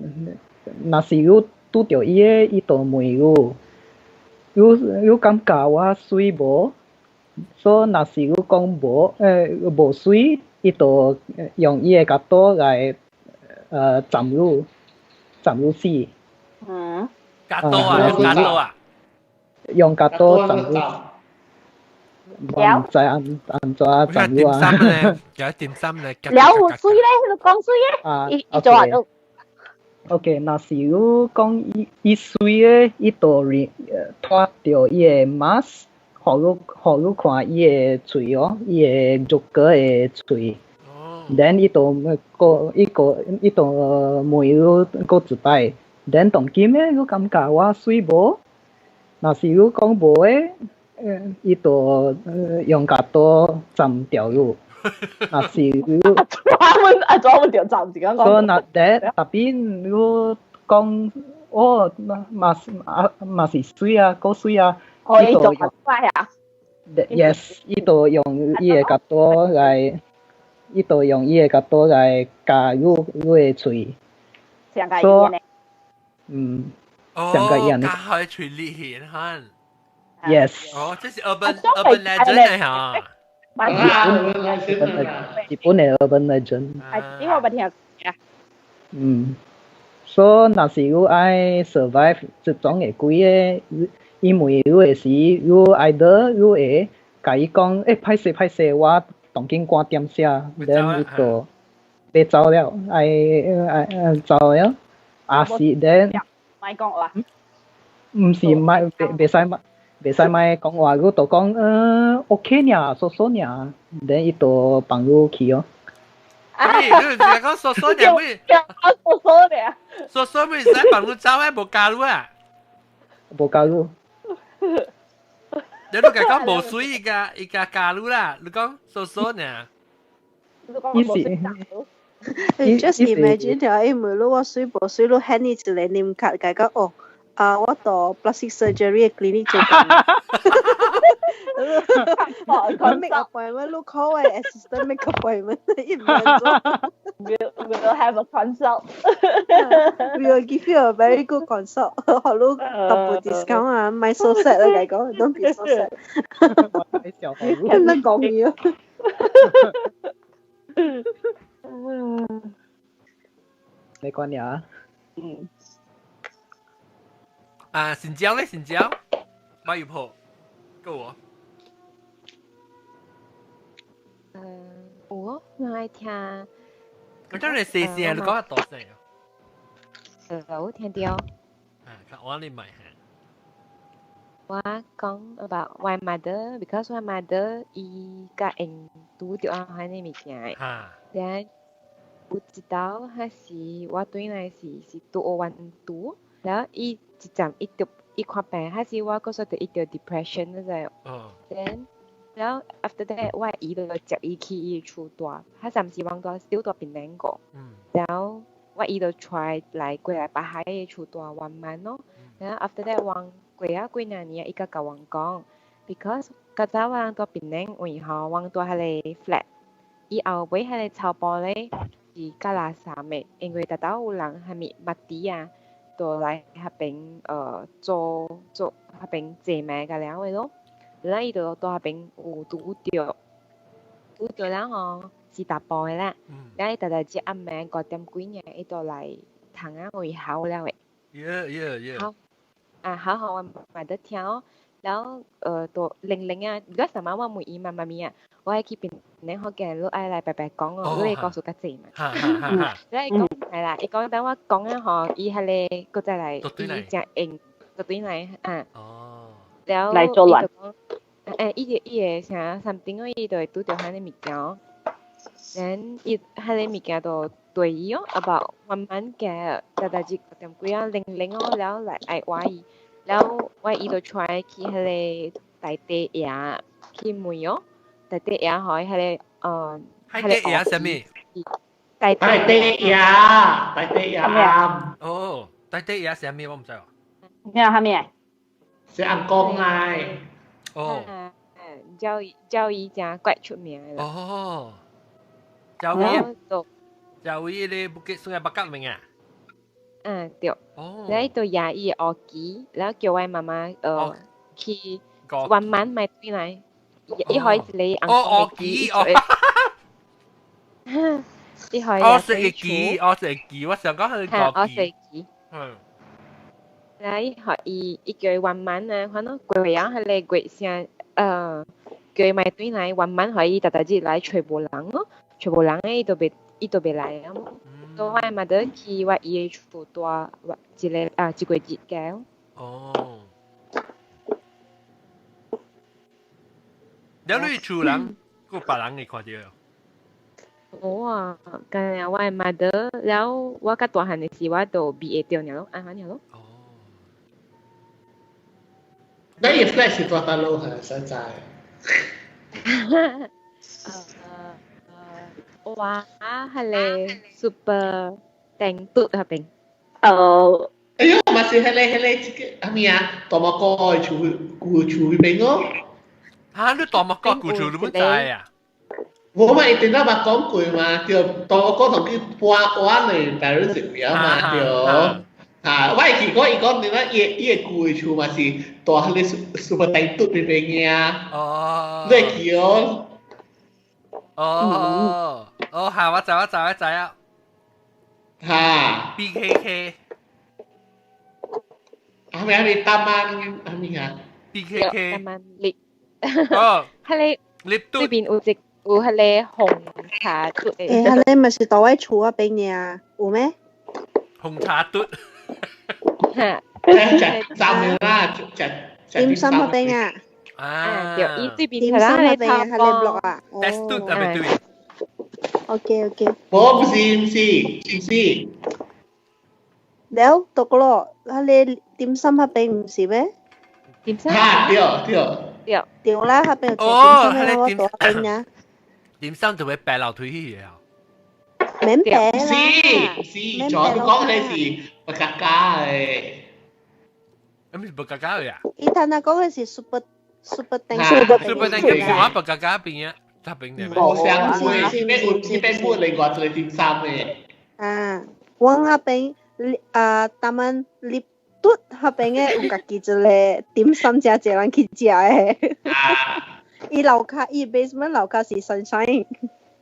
若是汝拄著伊个，伊就問汝，汝感覺我媠無？所以若是汝講無，無媠，伊就用伊个鉸刀來斬汝，斬汝死。嗯。鉸刀啊，用鉸刀啊。用鉸刀斬汝。我毋知按怎斬汝啊。點心咧，有點心咧。了有媠咧，你講媠咧，伊伊做啊都。 OK，若是汝講伊伊媠的，伊就脫掉伊个 mask，予汝看伊个喙哦，伊个肉果的喙。then 伊就閣伊個伊就問汝閣一擺，then 當今咧，汝感覺我媠無？若是汝講無的，伊就用鉸刀斬掉汝。若是汝，專門啊專門就斬自己講。所以若第 tapi 汝講哦，嘛是啊嘛是媠啊，閣媠啊。哦，伊就快啊。 Yes，伊就用伊个鉸刀來，伊就用伊个鉸刀來鉸汝的喙。上個伊呢？嗯，上個伊呢？鉸開喙裂顯哈。 Yes。哦，這是 urban legend 嚟嚇。日本的 urban legend。係，呢個我冇聽過。嗯，所以若是汝愛 survive 這種的鬼的，伊問汝的時，汝 either 汝會共伊講，欸，歹勢歹勢，我當今趕點寫，then 伊就欲走了，愛愛走了，抑是 then 莫講話。毋是莫袂使莫袂使莫講話，汝就講OK 爾，so so 爾，then 伊就放汝去哦。你你講 so so 爾咩？ so so 爾。 so so 咪使放汝走咩？無加入啊？無加入。你都講無水伊個伊個加入啦，你講 so so 爾。伊是。你 just imagine 條伊問你我媠無媠，你喊你一個啉卡，共講哦，啊，我到 plastic surgery 的 clinic 做工。我 make appointment，你 call 我 assistant make appointment，伊毋免做。 We'll have a consult. We will give you a very good consult. 予你 double discount 啊，莫 so sad 啊，共講，don't be so sad。你講嘢。沒關係啊。嗯。啊，新疆咧，新疆，馬油婆，夠我。有哦，我愛聽。我當然細聲，你講較大聲。有聽到。啊，較我你咪嚇。我講 about my mother，because my mother 伊佮𪜶拄著按款的物件的。then 有一道彼時我轉來時是拄學完拄，然後伊一站伊就伊看病，彼時我閣說著伊著 depression 你知無？then 然後 after that 我姨就接伊去伊厝住，彼陣時阮住小住檳榔個，然後我姨就帶來過來北海的厝住圓滿咯。然後 after that 阮過啊幾若年，伊才共阮講，because 較早我人住檳榔位吼，阮住彼个 flat，伊後尾彼个草埔咧是較垃圾的，因為逐兜有人啥物捌豬啊，就來彼邊做做彼邊坐賣甲了的咯。然後伊就住彼邊有拄著，拄著了吼是逐步的啦。然後伊逐逐日暗暝5點幾爾，伊就來窗仔位嚎了的。 好，啊好好，我嘛得聽哦。然後就零零啊，如果啥物我問伊嘛媽咪啊，我愛去檳榔福建，你愛來白白講哦，你會告訴較濟嘛。然後伊講係啦，伊講等我講啊吼，伊彼个閣再來，伊誠應，就轉來啊。然後來做亂。伊就講，伊就伊會啥 something 哦，伊就會拄著彼个物件哦。then 伊彼个物件就對伊哦，about 慢慢行，逐逐日5點幾啊零零哦，然後來愛話伊，然後我伊就帶去彼个大地爺去問哦，大地爺可以係個海底爺啥物？大大地爺，大地爺。哦，大地爺啥物我毋知喎。咩啊？啥物？是尪公來。哦。教教伊誠怪出名的啦。哦。教伊，教伊咧 Bukit Sungai Bakap 名啊？嗯，對。哦。然後伊就爺伊的烏雞，然後叫我媽媽去慢慢買轉來。伊可以一個尪公的雞。哦，伊可以。我食雞，我食雞，我想講係個我食雞。嗯。然後伊予伊，伊叫伊慢慢啊，反正過啊，彼個月聲，叫伊買轉來，慢慢予伊逐逐日來揣無人咯，揣無人伊都袂，伊都袂來啊。所以我嘛得去我伊的厝住一個啊一個月個。哦。了你厝人，閣別人會看著？無啊，干焦我的 mother，了我較大漢的時，我就避會著爾咯，按呢爾咯。哦。你伊 flat 是多大樓係實在？哇，彼个 super 定嘟彼邊。哦。哎喲，嘛是彼个這個啥物啊？大馬哥的厝舊厝彼邊哦。哈！你大馬哥舊厝你毋知啊？我嘛一定仔捌講過嘛，對，大馬哥同佢搬搬的 parents 位嘛，對。啊，我會記講伊講點解伊伊的舊的厝嘛是大彼个 super 定嘟彼邊嘅。哦。你會記哦？哦哦，係我知我知我知啊。哈。 BKK。係咪係咪 Taman 係咪啊？BKK。 Taman 立。哦。彼个立對面有一有彼个紅茶嘟的。欸，彼个嘛是佗位厝彼邊爾，有咩？紅茶嘟。哈。食站啦，食點心彼邊啊？啊，對，伊對面點心彼邊啊，彼个 block 啊。 Test 嘟係咪對？OK OK。無，不是不是不是。了，讀咯，彼个點心彼邊毋是咩？點心。哈，對對。對。對啦，彼邊有食點心，我佗邊啊。點心就會白樓腿去啊！免白啦。是是，仲講你是白加加的。咁是白加加的啊？伊頭先講的是 super super 定 super 定叫我白加加邊啊？側邊的。無相會，彼有彼邊有另外一個點心的。啊，我彼邊啊，Taman 立嘟彼邊的有家己一個點心，誠濟人去食的。伊樓跤，伊 basement 樓跤是 sunshine。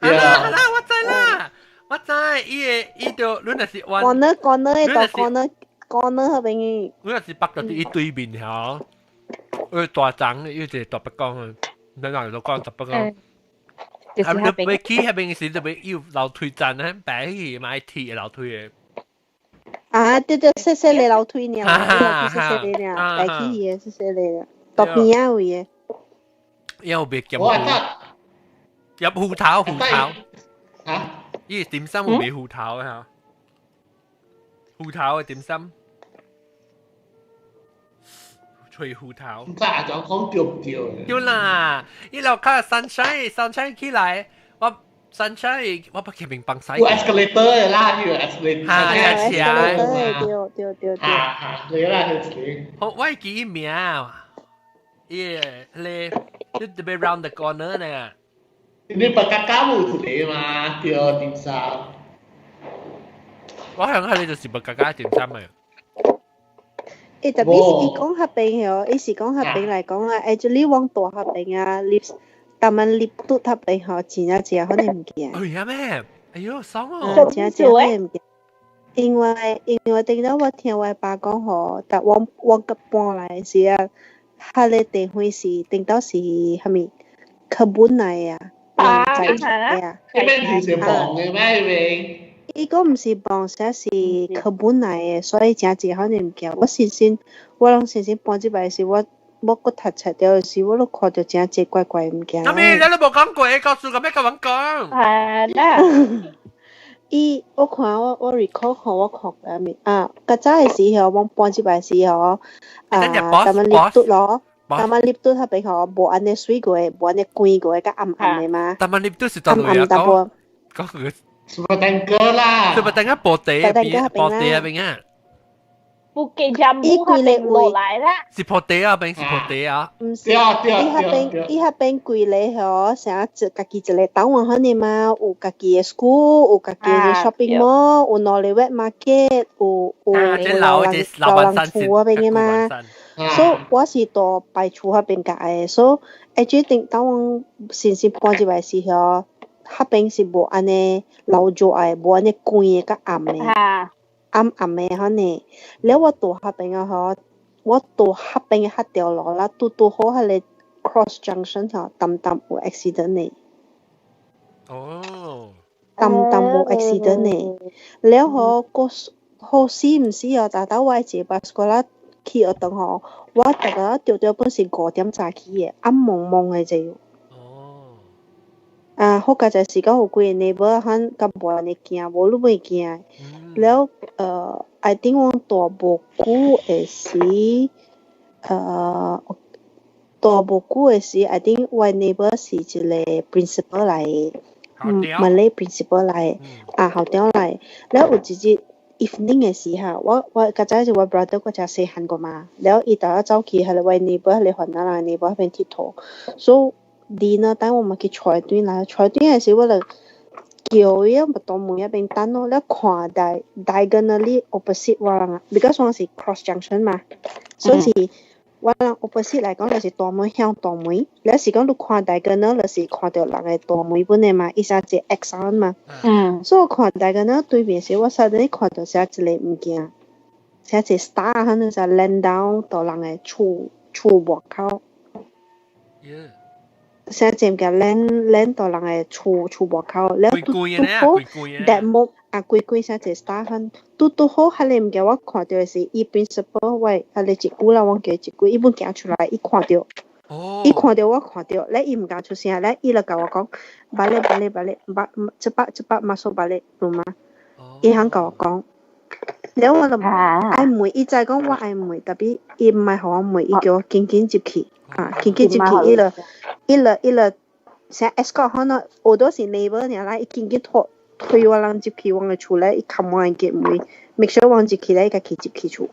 好啦好啦，我知啦，我知，伊的伊就你若是彎。corner corner 的大 corner corner 彼邊的。你若是北到伊對面吼，伊大張，伊一個大北江的，你若都講大北江。啊！你欲去彼邊時，就欲有樓梯站咧，白去買鐵的樓梯的。啊，對對，細細个樓梯爾，樓梯細細个爾，白起的細細个，大邊仔位的。又別入入芋頭，芋頭嚇？伊點心有賣芋頭的嚇？芋頭的點心，脆芋頭。毋知阿總講對毋對？對啦，伊樓跤 sunshine sunshine 起來，我 sunshine 我不記名放西。有 escalator 的啦，有 escalator。哈，對對對對。哈哈，對啦，就是。好，我會記伊名，伊咧，你特別 round the corner 呢。你白加加有一個嘛？對，點心。我想係你就是白加加點心嘅。欸，特別是伊講彼邊哦，伊是講彼邊來講啊，actually 往大彼邊啊，立，Taman 立嘟彼邊吼，真正濟款的物件。哎呀咩？哎喲，爽哦！真正濟款的物件。因為頂到我聽我爸講吼，但我我閣搬來時啊，彼个地方是頂到是啥物課本來啊，人在啊。彼邊是房的咩？彼邊？伊講毋是房，寫是課本來的，所以誠濟款的物件。我先先，我攏先先搬入來時，我我閣讀冊著時，我攏看著誠濟怪怪的物件。啥物？你都無講過，告訴個欲共阮講？係啦。伊，我看我我 recall 吼，我看過物啊，較早的時候，我搬入來時候，啊，Taman 立嘟咯， Taman Liput 彼邊吼，無按呢媠過，無按呢光過，較暗暗的嘛。 Taman Liput 是佗暗位啊？暗淡薄。講講個 Super Tanker 啦。 Super Tanker 薄地邊，薄地啊邊啊。 Bukit Jambu 彼邊落來啦。是破地啊邊，是破地啊。毋是，伊彼邊伊彼邊規个吼，啥一家己一个單元彼呢嘛，有家己的 school，有家己的 shopping mall，有兩个 wet market，有有老人老人厝彼邊的嘛。所以我是住白厝彼邊共的，所以決定當阮新新搬入來時吼，彼邊是無按呢老熱的，無按呢光的較暗的。暗暗的彼呢，了我住彼邊啊吼，我住彼邊的彼條路啦，拄拄好彼个 cross junction 吼，澹澹有 accident 的。澹澹有 accident 的，了吼，閣好死毋死哦，逐逐我愛坐巴士過來去學堂吼，我逐個著著本是5點早起的，暗濛濛的就。啊，好佳哉是講有幾個 neighbor 彼較無按呢驚，無你袂驚。了，I think 阮住無久的時，住無久的時，I think 我 neighbor 是一個 principal 來的，Malay principal 來的，啊，校長來的。了有一日 evening 的時哈，我較早是我 brother 閣較細漢過嘛，了伊逐日走去彼個我 neighbor 彼個番仔人 neighbor 彼邊𨑨迌，所以 dinner time 我嘛去揣轉來，揣轉的時我就叫伊啊，大門彼邊等咯，了看 diagonally opposite 我人啊，because 我是 cross junction 嘛，所以是我人 opposite 來講就是大門向大門，了是講你看 diagonal 就是看著人的大門本的嘛，伊寫一個 X 嘛，所以我看 diagonal 對面時，我 suddenly 看著寫一個物件，寫一個 star 可能是 land down 到人的厝厝外口。寫一個物件 land 到人的厝厝外口，了拄拄好 that moment 啊，規規寫一個 star 彼，拄拄好彼個物件我看著的是伊 principal 我彼個一久啦，我記一久，伊本行出來，伊看著，伊看著我看著，咧伊毋敢出聲，咧伊就共我講，balik balik balik cepat cepat masuk balik rumah，伊肯共我講，了我就愛問，伊知講我愛問，tapi 伊毋愛予我問，伊叫我緊緊入去，啊，緊緊入去，伊就伊就伊就像 escort 可能好多是 neighbor 爾啦，伊緊緊拖推我人入去阮的厝咧，伊冚我的門，make sure 阮入去咧，伊家己入去厝。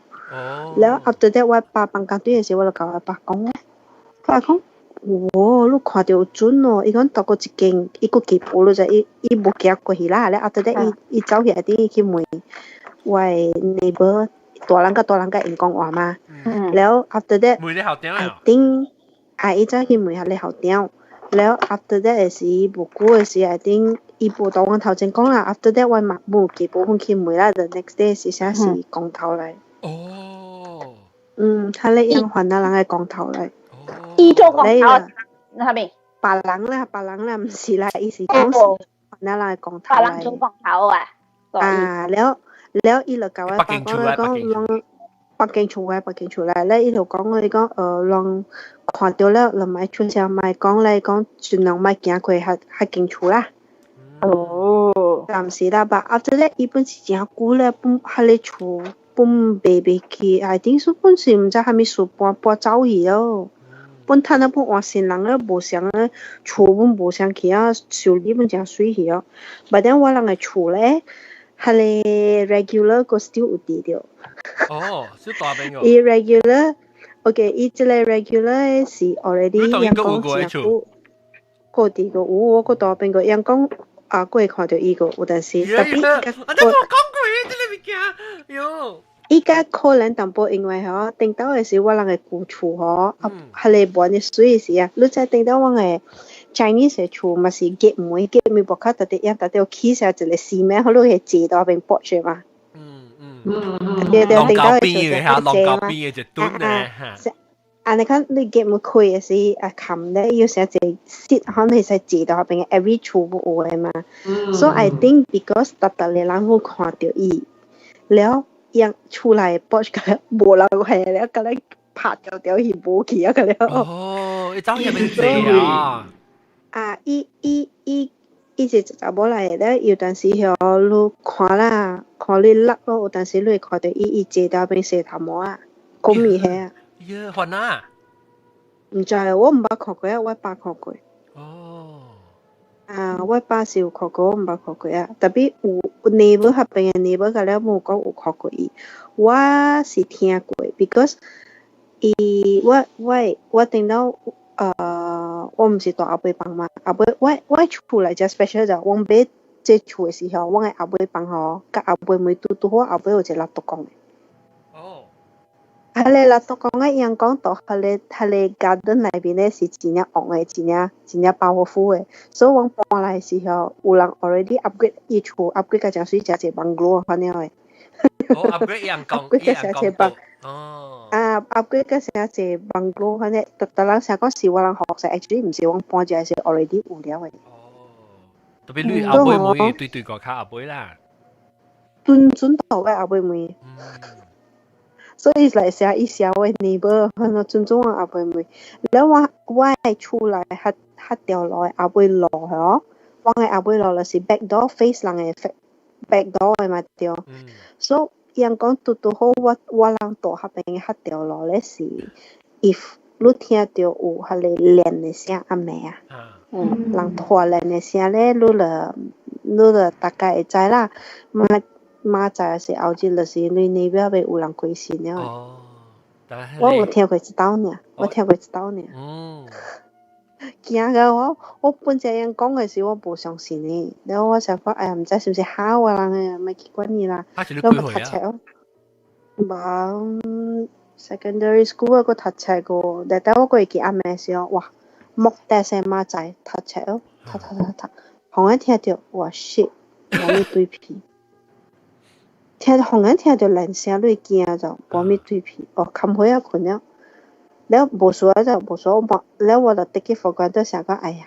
了 after that 我爸放工轉的時，我就共我爸講，佢話講，哇，你看著有準哦！伊講透過一間，伊閣記無你知，伊伊無行過去啦。了 after that 伊伊走起來佇去問我的 neighbor，大人佮大人佮𪜶講話嘛。了 after that 問你校長 I think 啊，伊走去問彼个校長。了 after that 的時，無久的時，I think 伊無同阮頭前講啦。after that 我嘛無記無份去問啦。the next day 是啥是光頭來。嗯，彼個用番仔人的光頭來。伊做光頭，係咪？別人啦，別人啦，毋是啦，伊是講是番仔人的光頭來。別人做光頭啊！啊，了了，伊就共我爸講講，攏北京厝的，北京厝來，咧伊就講我伊講，攏看著了，就莫出聲，莫講咧，講盡量莫行過彼彼間厝啦。暫時啦，吧，after that 伊本是誠久咧，本彼个厝本賣袂去，I think 說本是毋知啥物事搬搬走去了。本趁啊本換新人了，無相咧厝本無相去啊，修理本誠媠去哦。But then 我人的厝咧，彼个 regular 閣 still 有佇著。哦，小大邊哦。伊 regular，OK，伊這個 regular 是 already 人講誠久，閣佇個有，我閣大邊個人講啊，閣會看著伊個有陣時，tapi 我都無講過這个物件，喲。伊較可能淡薄，因為吼，頂到的時我人的舊厝吼，啊，彼个無按呢媠時啊，你知頂到阮的 Chinese 的厝嘛是結門，結門無較特別樣，特別起啥一個 cement，好你會坐到邊駁住嘛。對對，頂到的厝就龍溝邊的一墩呢，嚇。啊，你看你結門開的時啊，冚咧有時一個 seat 可能會使坐到邊，every 厝有的嘛。So I think because 逐逐個人會看著伊，了。樣厝內 porch 個無人去了，佮咧拍條條去無去啊個了。哦，伊走去邊坐啊？啊，伊伊伊伊是查某來的咧，有陣時吼，你看啦，看你落咯，有陣時你會看著伊伊坐佇邊洗頭毛啊，講物遐啊。耶，番仔。毋知，我毋捌看過啊，我爸看過。哦。啊，我爸是有看過，我毋捌看過啊。Tapi 有 neighbor 彼邊的 neighbor 甲了無講有看過伊，我是聽過，because 伊我我我頂到我毋是住後尾房嘛，後尾我我厝內遮 special 就我買這厝的時候，我的後尾房吼，佮後尾門拄拄好後尾有一個垃圾公的。哦。彼个垃圾公的陽光到彼個 garden 內面咧是真正旺的，真正真正 powerful 的。所以我搬來的時候，有人 already upgrade 伊厝 upgrade 甲誠媠，誠濟 bungalow 款了的。哦，upgrade 陽光，upgrade 甲誠濟 bung。哦。啊，upgrade 甲誠濟 bungalow 款的，逐逐人成講是我人學勢，actually 毋是阮搬入來是 already 有了的。哦。特別你後尾門對對個較後尾啦。準準到我後尾門。所以來寫伊寫我 neighbor，可能尊重我後尾門。了我我的厝內較較條路的後尾路吼，我的後尾路就是 back door face 人的 back door 的嘛對。所以伊人講拄拄好，我我人住彼邊的較條路咧是，if 你聽著有彼个鏈的聲暗暝啊，人拖鏈的聲咧，你就你就大概會知啦。嘛明仔是後日，就是你那邊會有人過身了。哦，我有聽過一道爾，我聽過一道爾。驚到我，我本身𪜶講的時，我無相信呢。然後我想講，哎呀，毋知是毋是嚇我人的，莫去管伊啦。啊，是你我幾歲啊？讀冊無 secondary school 我閣讀冊過，但等我閣會記暗暝時候，哇，木大聲馬仔讀冊哦，讀讀讀讀，予阮聽著，哇 shit，無物對皮。聽予阮聽著連聲，你會驚就無物對皮，哦，冚火仔睏了。了無事啊，就無事，我了我就 take it for granted，想講，哎呀，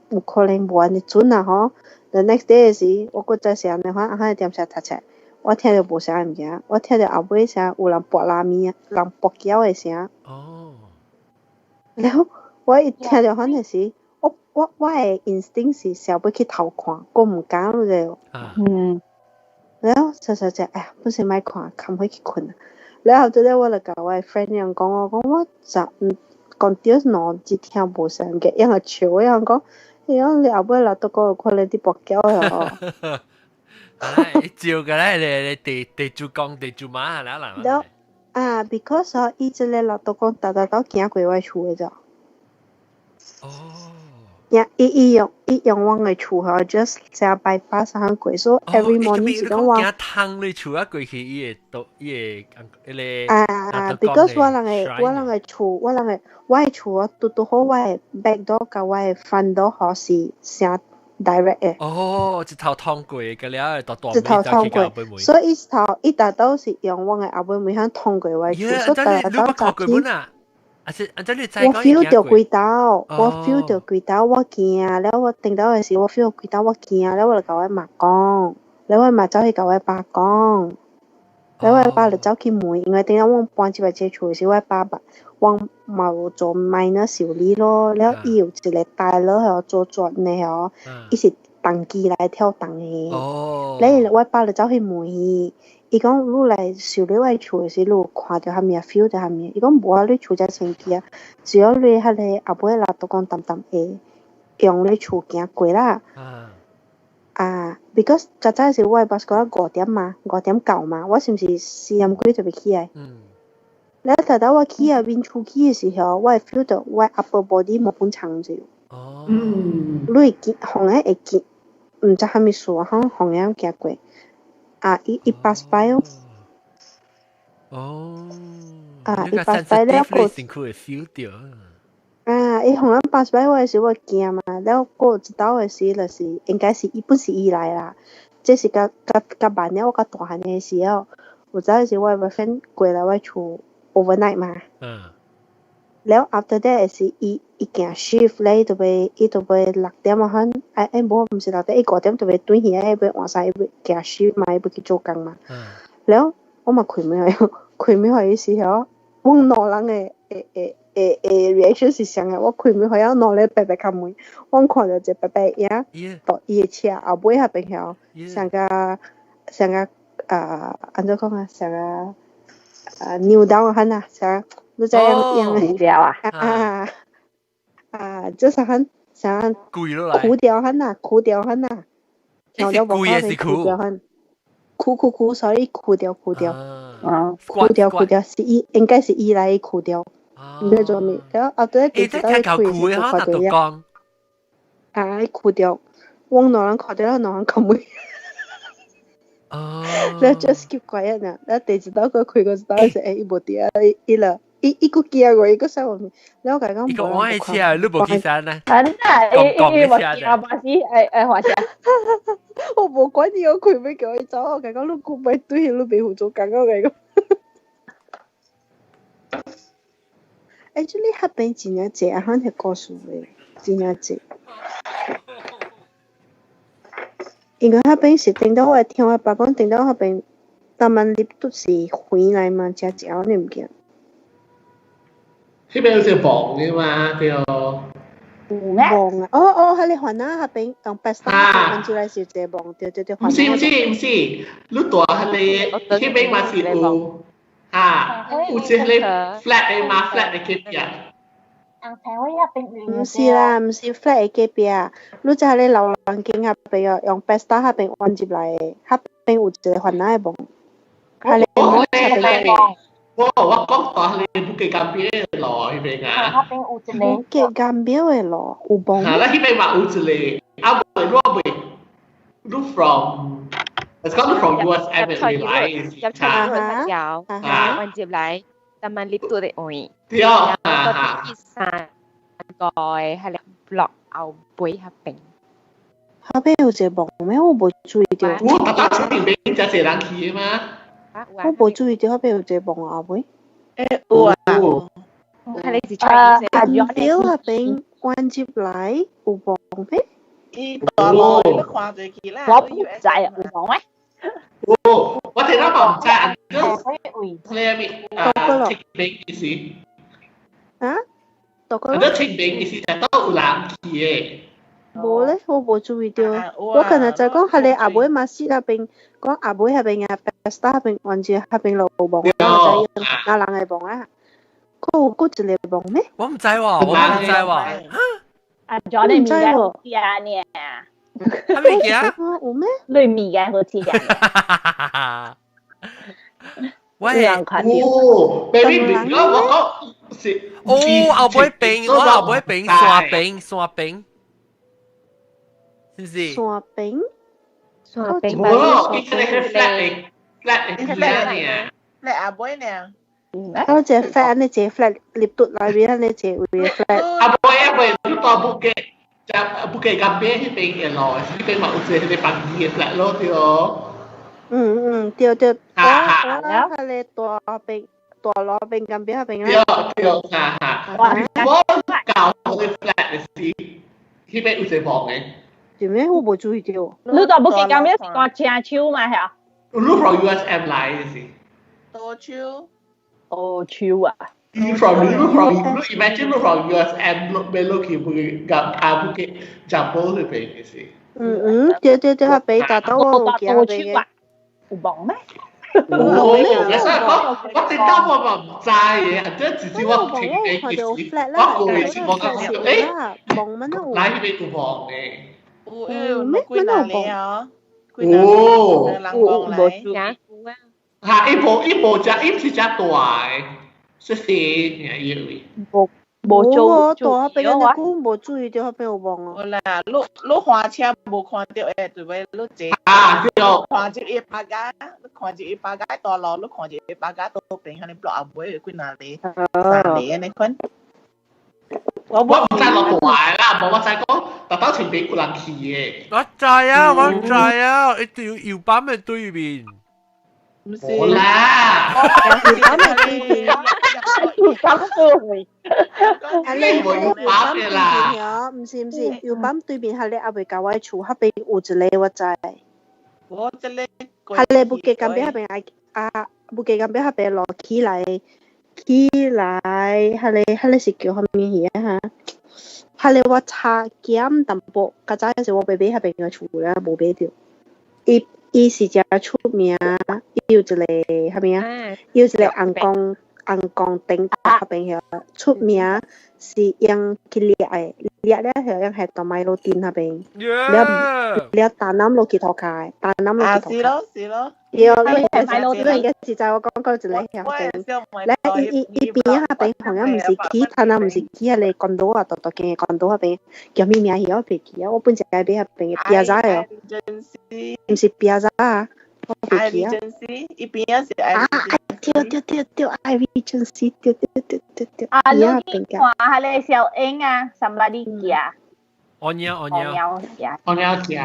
有可能無按呢準啊吼。The next day 的時，我閣再是按呢款，按彼點聲讀冊，我聽著無啥物件，我聽著後尾聲有人撥拉麵，人撥攪的聲。哦。了我一聽著彼個時，我我我的 instinct 是想欲去偷看，我毋敢了就。了實實就哎呀，本身莫看，冚火去睏。了後頭咧，我就共我的 friend 樣講，我講我昨講著兩日聽無啥物件，伊個笑我講，伊講你後尾來都講有可能佇跋筊的哦。啊，照嘅咧，你地地主公地主媽啦啦。了啊，because 哦，伊這個老豆公逐逐都行過我厝的咋。哦。呀，伊伊用伊用阮的厝吼，just 食 bypass 行過，所以 every morning 是講我。行通你厝啊過去，伊會都伊會彼個。啊，because 我人的我人的厝，我人的我的厝哦，拄拄好我的 back door 佮我的 front door 吼是誠 direct 的。哦，一頭通過嘅了，大大一頭通過，所以伊頭伊逐都是用阮的後尾門向通過我的厝，所以逐逐早起。啊是，啊這你我 feel 著規道，我 feel 著規道，我驚了，我頂到的時，我 feel 規道我驚了，我就共我媽講，了我媽走去共我爸講，了我爸就走去問，因為頂到阮搬入來這厝時，我爸爸阮嘛有做 minor 修理咯，了伊有一個大佬吼做磚的吼，伊是重機來跳重的，了我爸就走去問伊。伊講你來修理我厝的時，你有看著啥物啊？feel 著啥物？伊講無啊，你厝遮清氣啊，只要你彼個後尾老都講淡淡會用你厝行過啦。啊，because 較早時我的 bus 講5點嘛，5點到嘛，我是毋是4點幾就欲起來？了頭頭我起來面出去的時候，我會 feel 到我 upper body 無本長者。哦。你會見，予阮會見，毋知啥物事，吼，予阮行過。啊，伊伊 pass by 哦。哦。啊，伊 pass by 了過。身軀會 feel 到。啊，伊予阮 pass by 我的時，我驚嘛，了過一道的時，就是應該是伊本是伊來啦。這是較較較慢了，我較大漢的時候，有早時我的 boyfriend 過來我厝 overnight 嘛。了 after that 是伊伊行 shift 咧，伊就欲伊就欲6點啊，款哎哎無，毋是6點，伊5點就欲轉去，伊欲換衫，伊欲行 shift 嘛，伊欲去做工嘛。了我嘛開門予伊，開門予伊時候，阮兩人的的的的的 reaction 是啥個？我開門予伊，兩个白白開門，阮看著一個白白影，佇伊的車後尾彼邊曉，像個像個啊，按怎講啊，像個啊牛刀款啊，像你知影樣了啊？啊，啊，就是很像攰落來，苦掉很啊，苦掉很啊，是攰還是苦？苦苦苦，所以苦掉苦掉，啊，苦掉苦掉，是伊應該是伊來苦掉，唔知做咩，然後後底佢知道伊開是看到講，啊，伊苦掉，我兩人看到，兩人看沒。哦，你 just keep quiet 呢？你第一道佢開個道是誒，伊無佇啊，伊啦，伊伊閣驚我，伊閣啥物？你我甲伊講，伊講我係車，你無去山啊？啊，伊伊無驚巴士，會會滑車。我無管伊，我開欲叫伊走，我甲伊講，你顧袂對，你袂負做工，我甲伊講。Actually，彼邊真正濟，啊，反正故事的真正濟。因為彼邊是頂到我會聽我爸講，頂到彼邊，逐萬入都是回來嘛，食食安呢物件。彼邊有隻房的嘛，對。有咩？房啊！哦哦，彼個番仔彼邊用白沙搬出來是一個房，對對對。毋是毋是毋是，你住彼個彼邊嘛是有，哈，有一個 flat 的嘛，flat 的隔壁。毋是啦，毋是 flat 的隔壁，你知彼個老人間彼邊哦，用白沙彼邊搬入來的，彼邊有一個番仔的房。彼個我我講大彼個布吉江邊的路彼邊啊。布吉江邊的路有房。哈，咱彼邊嘛有一個，啊袂，我袂，你 from，講你 from USM 來，入菜路有，按接來，但係入到的位。對，哈哈。三個係咧 block 後背彼邊。彼邊有一個房咩？我無注意到。我特登出邊邊才濟人去的嘛。我無注意到彼邊有一個房後尾。欸，有啊。係你是菜對，彼邊關入來有房咩？伊大路你看者去啦。我唔知啊，有房咩？有，我聽到嘛毋知，你係咪啊？清明意思？啊？我清明意思就都有人去的。無咧，我無注意到。我可能就講，彼個阿妹嘛是那邊，講阿妹彼邊啊，白沙彼邊完全彼邊路無，我知哪人會無啊？閣有閣一個無咩？我毋知喎，我毋知喎。啊，仲你物件好食呢？啥物件？有咩？你物件好食啊？喂，哦，baby，我講是哦，後尾邊，我後尾邊山邊山邊。是唔是？山邊，山邊。無，伊這個 flat 的，flat 的 flat 呢，flat 阿妹呢？我這 flat 呢，這 flat 入到內面呢，這位 flat。阿妹阿妹，你到布吉，就布吉江邊彼邊的路，彼邊嘛有一個彼個房子的 flat 咯，對哦。嗯嗯，對對。我我彼個大邊大路邊江邊彼邊啊。對對，哈哈。我舊個 flat 的是，彼邊有一個房的。是咩？我無注意到。你大部記咁樣是講正手嘛？係啊。你 from USM 來的是？多手。哦，手啊。 You from you from you imagine you from USM 落俾落去不夾啊不嘅ジャ波嗰邊嘅是。嗯嗯，對對對，俾大到我有見多手啊？有望咩？哦，你講我聽到我嘛毋知嘅，這只是我聽嘅意思。我過去是我講誒，望乜都來彼邊有望嘅。有有，幾若個哦？有，有無來？嚇！伊無伊無只，伊毋是只大的，細細爾伊位。無無做大彼邊你久無注意到彼邊有望哦。無啦，你你開車無看著的，對袂？你坐啊對。看著伊百家，你看著伊百家大路，你看著伊百家倒邊，遐爾落後尾有幾若个、三个按呢款。我毋知落大的啦，無我知講，特登前邊有人去的。我知啊，我知啊，一定有板的對面。無啦，有板的對面，有板對面。啊，你無有板的啦？毋是毋是，有板對面，彼個還未到我厝，彼邊有一個我知。無這個。彼個不記江邊彼邊啊啊，不記江邊彼邊落起來。起來，彼個彼個是叫啥物魚啊？哈？彼個我差減淡薄，較早時我買買彼邊个厝咧，無買著。伊伊是誠出名，伊有一個啥物啊？伊有一個紅光紅光頂嗰邊遐出名是用去掠的，掠了後用係到麥路店嗰邊，了了大南落去塗跤，大南落去塗跤。是咯是咯。對，你你應該是在我講過一個遐邊，咧伊伊伊邊遐邊好像毋是去，他那毋是去彼个關島啊，獨獨間的關島彼邊，叫咩名去我袂記啊，我本一個買彼邊的ピザ哦，毋是ピザ啊，我袂記啊。伊邊仔是啊，對對對對，愛 Regency，對對對對對。啊，你去看彼個小英啊，什麼你行？按鳥按鳥行，按鳥行。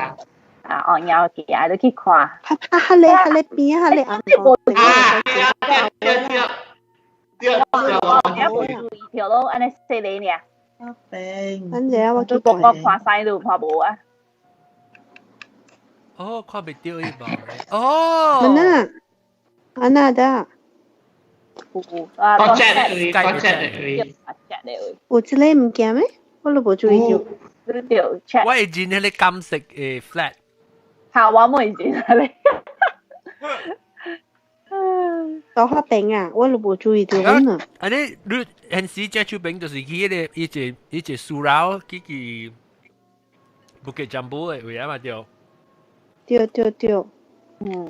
啊，按鳥行，你去看。啊，彼个彼个邊啊，彼个紅光頂。啊，對對對。對，我無注意著咯，按呢細个爾。邊。反正我去我看西都看無啊。哦，看袂著伊無。哦。安那，安那的。有啊，多隻的，多隻的。有這個物件咩？我都無注意著。我會認彼个金色的 flat。嚇，我冇認彼个。到彼邊啊，我都無注意著呢。啊你你現時這手邊就是去彼个伊一伊一書樓去去 Bukit Jambul 的位啊嘛對。對對對。嗯。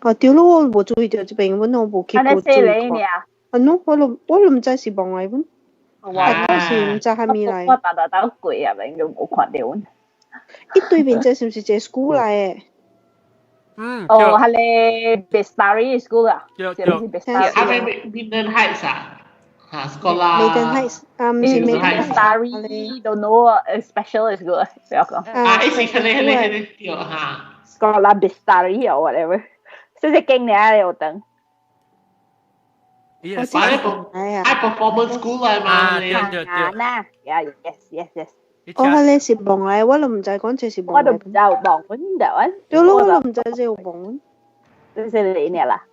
哦，對咯，我無注意著這邊，阮攏無去無注意看。啊喏，我都我都毋知是望來阮，啊，當時毋知啥物來。我逐逐兜過啊，邊都無看著阮。伊對面這是毋是一個 school 來的？嗯。哦，彼个 Bestari School 啊。對對。啊，咩 Minden Heights 啊？嚇，sekolah。 Minden Heights 啊，毋是 Minden Bestari don't know special school，不要講。啊，伊是彼个彼个彼个對嚇。 Sekolah Bestari or whatever，這是經年有等。我愛 performance school 來嘛？對對對。啊，yeah yes yes yes。我彼个是望來，我都毋知講這是望來。我都毋知有望阮的，對咯，我都毋知這有望阮。這是你呢啦。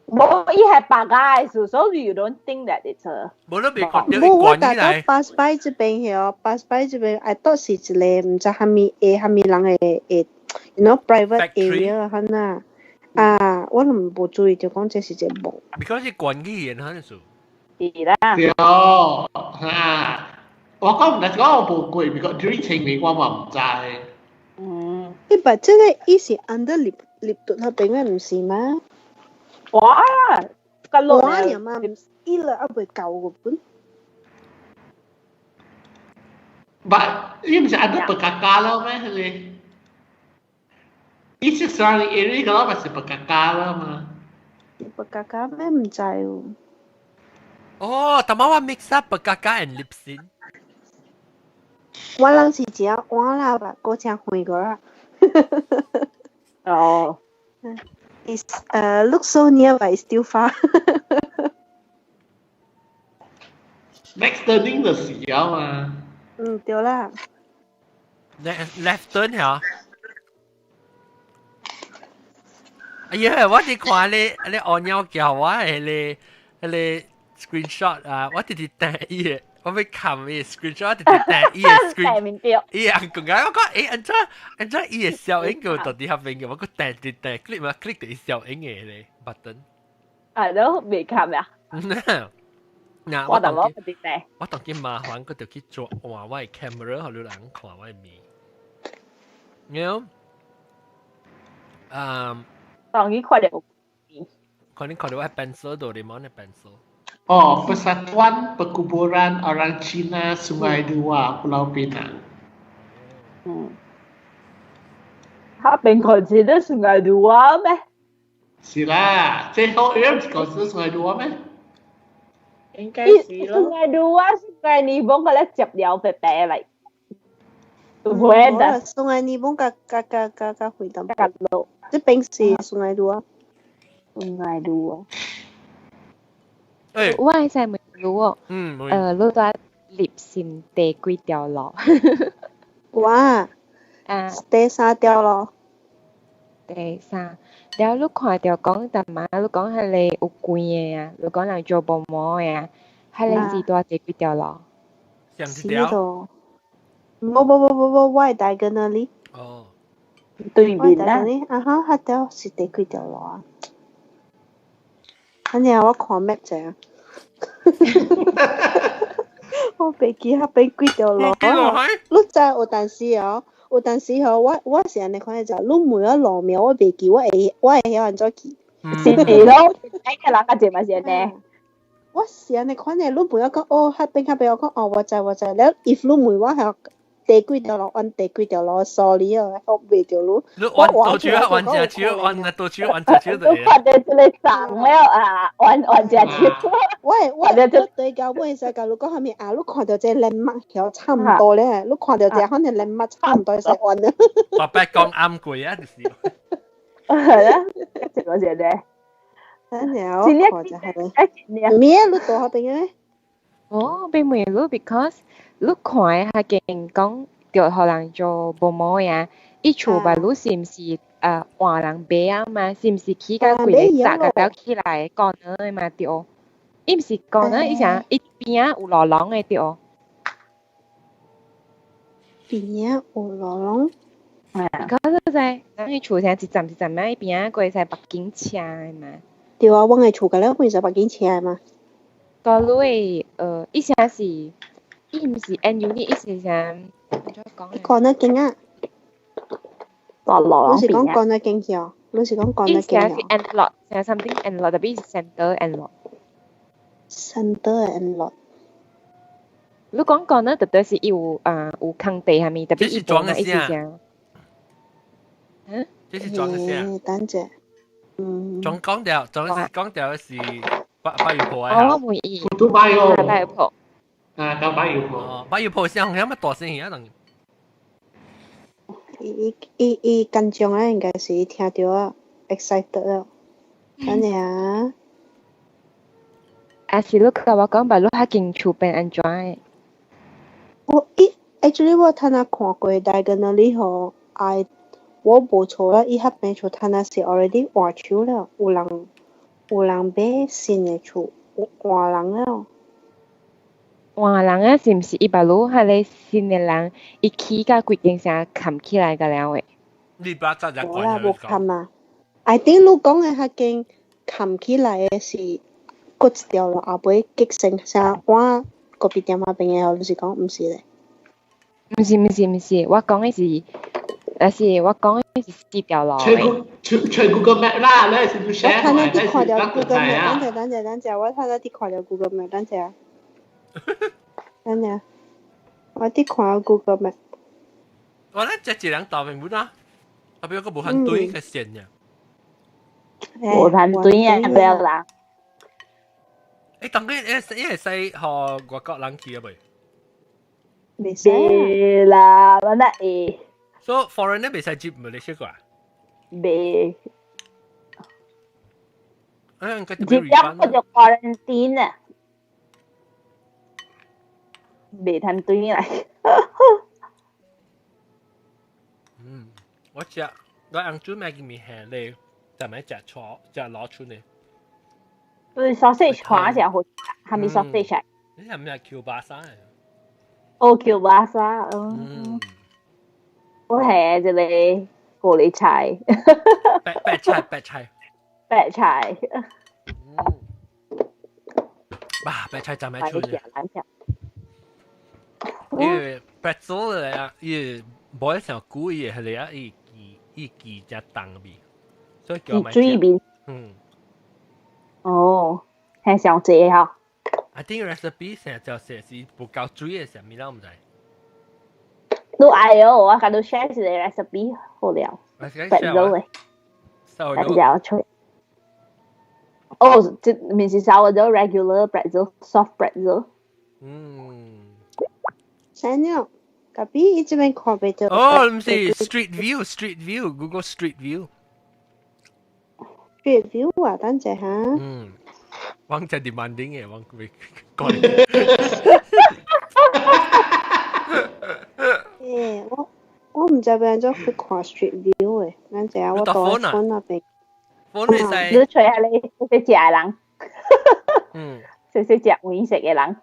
無，伊係白家的，所以 you don't think that it's a。無你未看著無，我逐個 pass by 這邊遐，pass by 這邊，I thought 是一個毋知啥物會啥物人的會，you know private area 款啊。啊，我都無注意著講這是一個望。 Because 是關起的，可能是。是啦。對，嚇。我講毋是講我無過，because during 清明我嘛毋知。嗯。伊把這個伊是 under 立立頓彼邊的，毋是嗎？哇！個路我爾嘛，伊了猶未夠個本。 But 伊毋是 under Pekaka 了咩？彼个？伊是 surrounding area 個嘛是 Pekaka 了嘛？ Pekaka 咩？毋知哦。哦，但我 mix up Pekaka and Lip Sin。我人是食碗啦吧，閣誠遠過啦。哦。 It's look so near but it's still far. Next turning 就是了嘛。嗯，對啦。 Left turn 嚇。哎呀，我佇看你你按鳥叫我彼個彼個 screenshot 啊，我直直掟伊個，我欲看伊 screenshot，我直直掟伊個 screen，伊個講緊我講欸，按怎按怎伊個小影個到底彼邊個，我閣掟直掟 click 嘛 click 著伊小影個咧 button。啊，都未看啊。嗱，我當我我當見麻煩，我就去做換我的 camera，予你人看我的面。You know？嗯。當然看著。可能看著我 pencil 度，你冇那 pencil。 Oh, Persatuan Perkuburan Orang Cina Sungai Dua, Pulau Pinang. 嗯。彼邊 consider Sungai Dua 咩？是啦，這好樣是 consider Sungai Dua 咩？應該是咯。 Sungai Dua、Sungai Nibong 個咧接了白白嚟。會的。 Sungai Nibong 佮佮佮佮佮回淡薄。路。這邊是 Sungai Dua。 Sungai Dua。誒，我會使問你哦。嗯。你蹛立信第幾條路？我啊，第三條路。第三，了你看著講，逐擺你講彼个有關的啊，你講人做毛毛的啊，彼个是蹛第幾條路？上一條。無無無無無，我的 diagonally。哦。對面啊。啊哈，彼條是第幾條路啊？等陣我看 map 者。我袂記彼邊幾條路。你知有當時哦，有當時吼，我是按呢款就，你問我路名，我袂記，我會曉按怎記。是咯，哎個人較濟嘛是按呢。我是按呢款的，你問我講哦，彼邊彼邊，我講哦，我知我知。了，if 你問我係第幾條路，按第幾條路，sorry 哦，我袂著你。你按多手啊，按隻手，按多手，按隻手就。你看到這個長了啊，按按隻手。我對到尾時甲你講啥物啊？你看到這 landmark 橋差唔多咧，你看到這可能 landmark 差唔多會使按了。白白講啱過啊，就是。係啊，這個是咧。等陣我看就係。咩？你到彼邊嘅咩？哦，並唔係，because 你看下見講著予人做無毛呀，伊厝吧，你是毋是換人買啊嘛？是毋是起甲規个閘甲了起來講的嘛對？伊毋是講呢，伊啥伊邊仔有路廊的對？邊仔有路廊。可是在咱伊厝啥一站一站仔，伊邊仔過會使北京車的嘛？對啊，阮的厝個了會使北京車的嘛？到你伊啥是？伊毋是 N unit，伊是啥？伊講得勁啊！大路你是講講得勁橋？你是講講得勁橋？伊是 N lot，啥 something N lot，特別是 center N lot。 center N lot。你講講呢，特別是伊有啊有空地啥物，特別伊裝的啥？嗯？這是裝的啥？等者。嗯。裝講掉，裝講掉是百百油婆啊！我滿意。都百油。百油婆。啊，講百油婆。百油婆是紅啥物大聲啊？人。伊伊伊緊張啊，應該是聽著啊，excited 啊。等下啊。啊是你共我講吧，你彼間厝變按怎的？我伊 actually 我頭仔看過 diagonally 吼，I 我無錯啦，伊彼邊厝頭仔是 already 換手了，有人買新的厝，換人了。換人啊，是毋是伊把路彼个新的人，伊起甲規間啥冚起來個了的？你把責任無啦，無冚啊！I think 你講的彼間冚起來的是閣一條路後尾激成啥換咖啡店彼邊的，你是講毋是咧？毋是毋是毋是，我講的是，但是我講的是四條路的。揣 Google Map 啦，你是唔 share 我睇到啲看到 Google Map，等陣等陣等陣，我睇到啲看到 Google Map，等陣。等陣，我啲看到 Google Map。我咧這一人大屏幕啊，特別個無限對嘅線呀。無限對啊，不要啦。誒，當佢誒，伊會使予外國人去啊未？袂使啦，我那會。所以 foreigner 袂使入馬來西亞啊？袂。誒，應該入了我就 quarantine 啊，袂通轉來。嗯，我食我翁煮麥嘅麵係咧，就咪食錯食攞出嚟。對，sausage 看起來好，係咪 sausage？你係咩 kielbasa 啊？哦，kielbasa，嗯。我係這個高麗菜。白白菜，白菜。白菜。嗯。哇，白菜真係出嘅。因為 pretzel 嚟啊，伊無想久伊係嚟啊，伊記伊記只重味，所以叫買。水面。嗯。哦，係上濟哈。 I think recipe 成日就寫是不夠水的啥物啦，毋知。你愛哦，我共你 share 一個 recipe 好了。pretzel 的。比較脆。哦，這毋是 sourdough regular pretzel soft pretzel。嗯。啥了？隔壁伊這邊看袂著。哦，毋是 Street View，Street View，Google Street View。 Street View 啊，等陣哈。嗯，我真 demanding 嘅，我會講。欸，我毋知欲按怎去看 Street View 的，等陣啊，我到 phone 那邊。 phone 會使。你揣下你識食的人。嗯。識識食美食的人。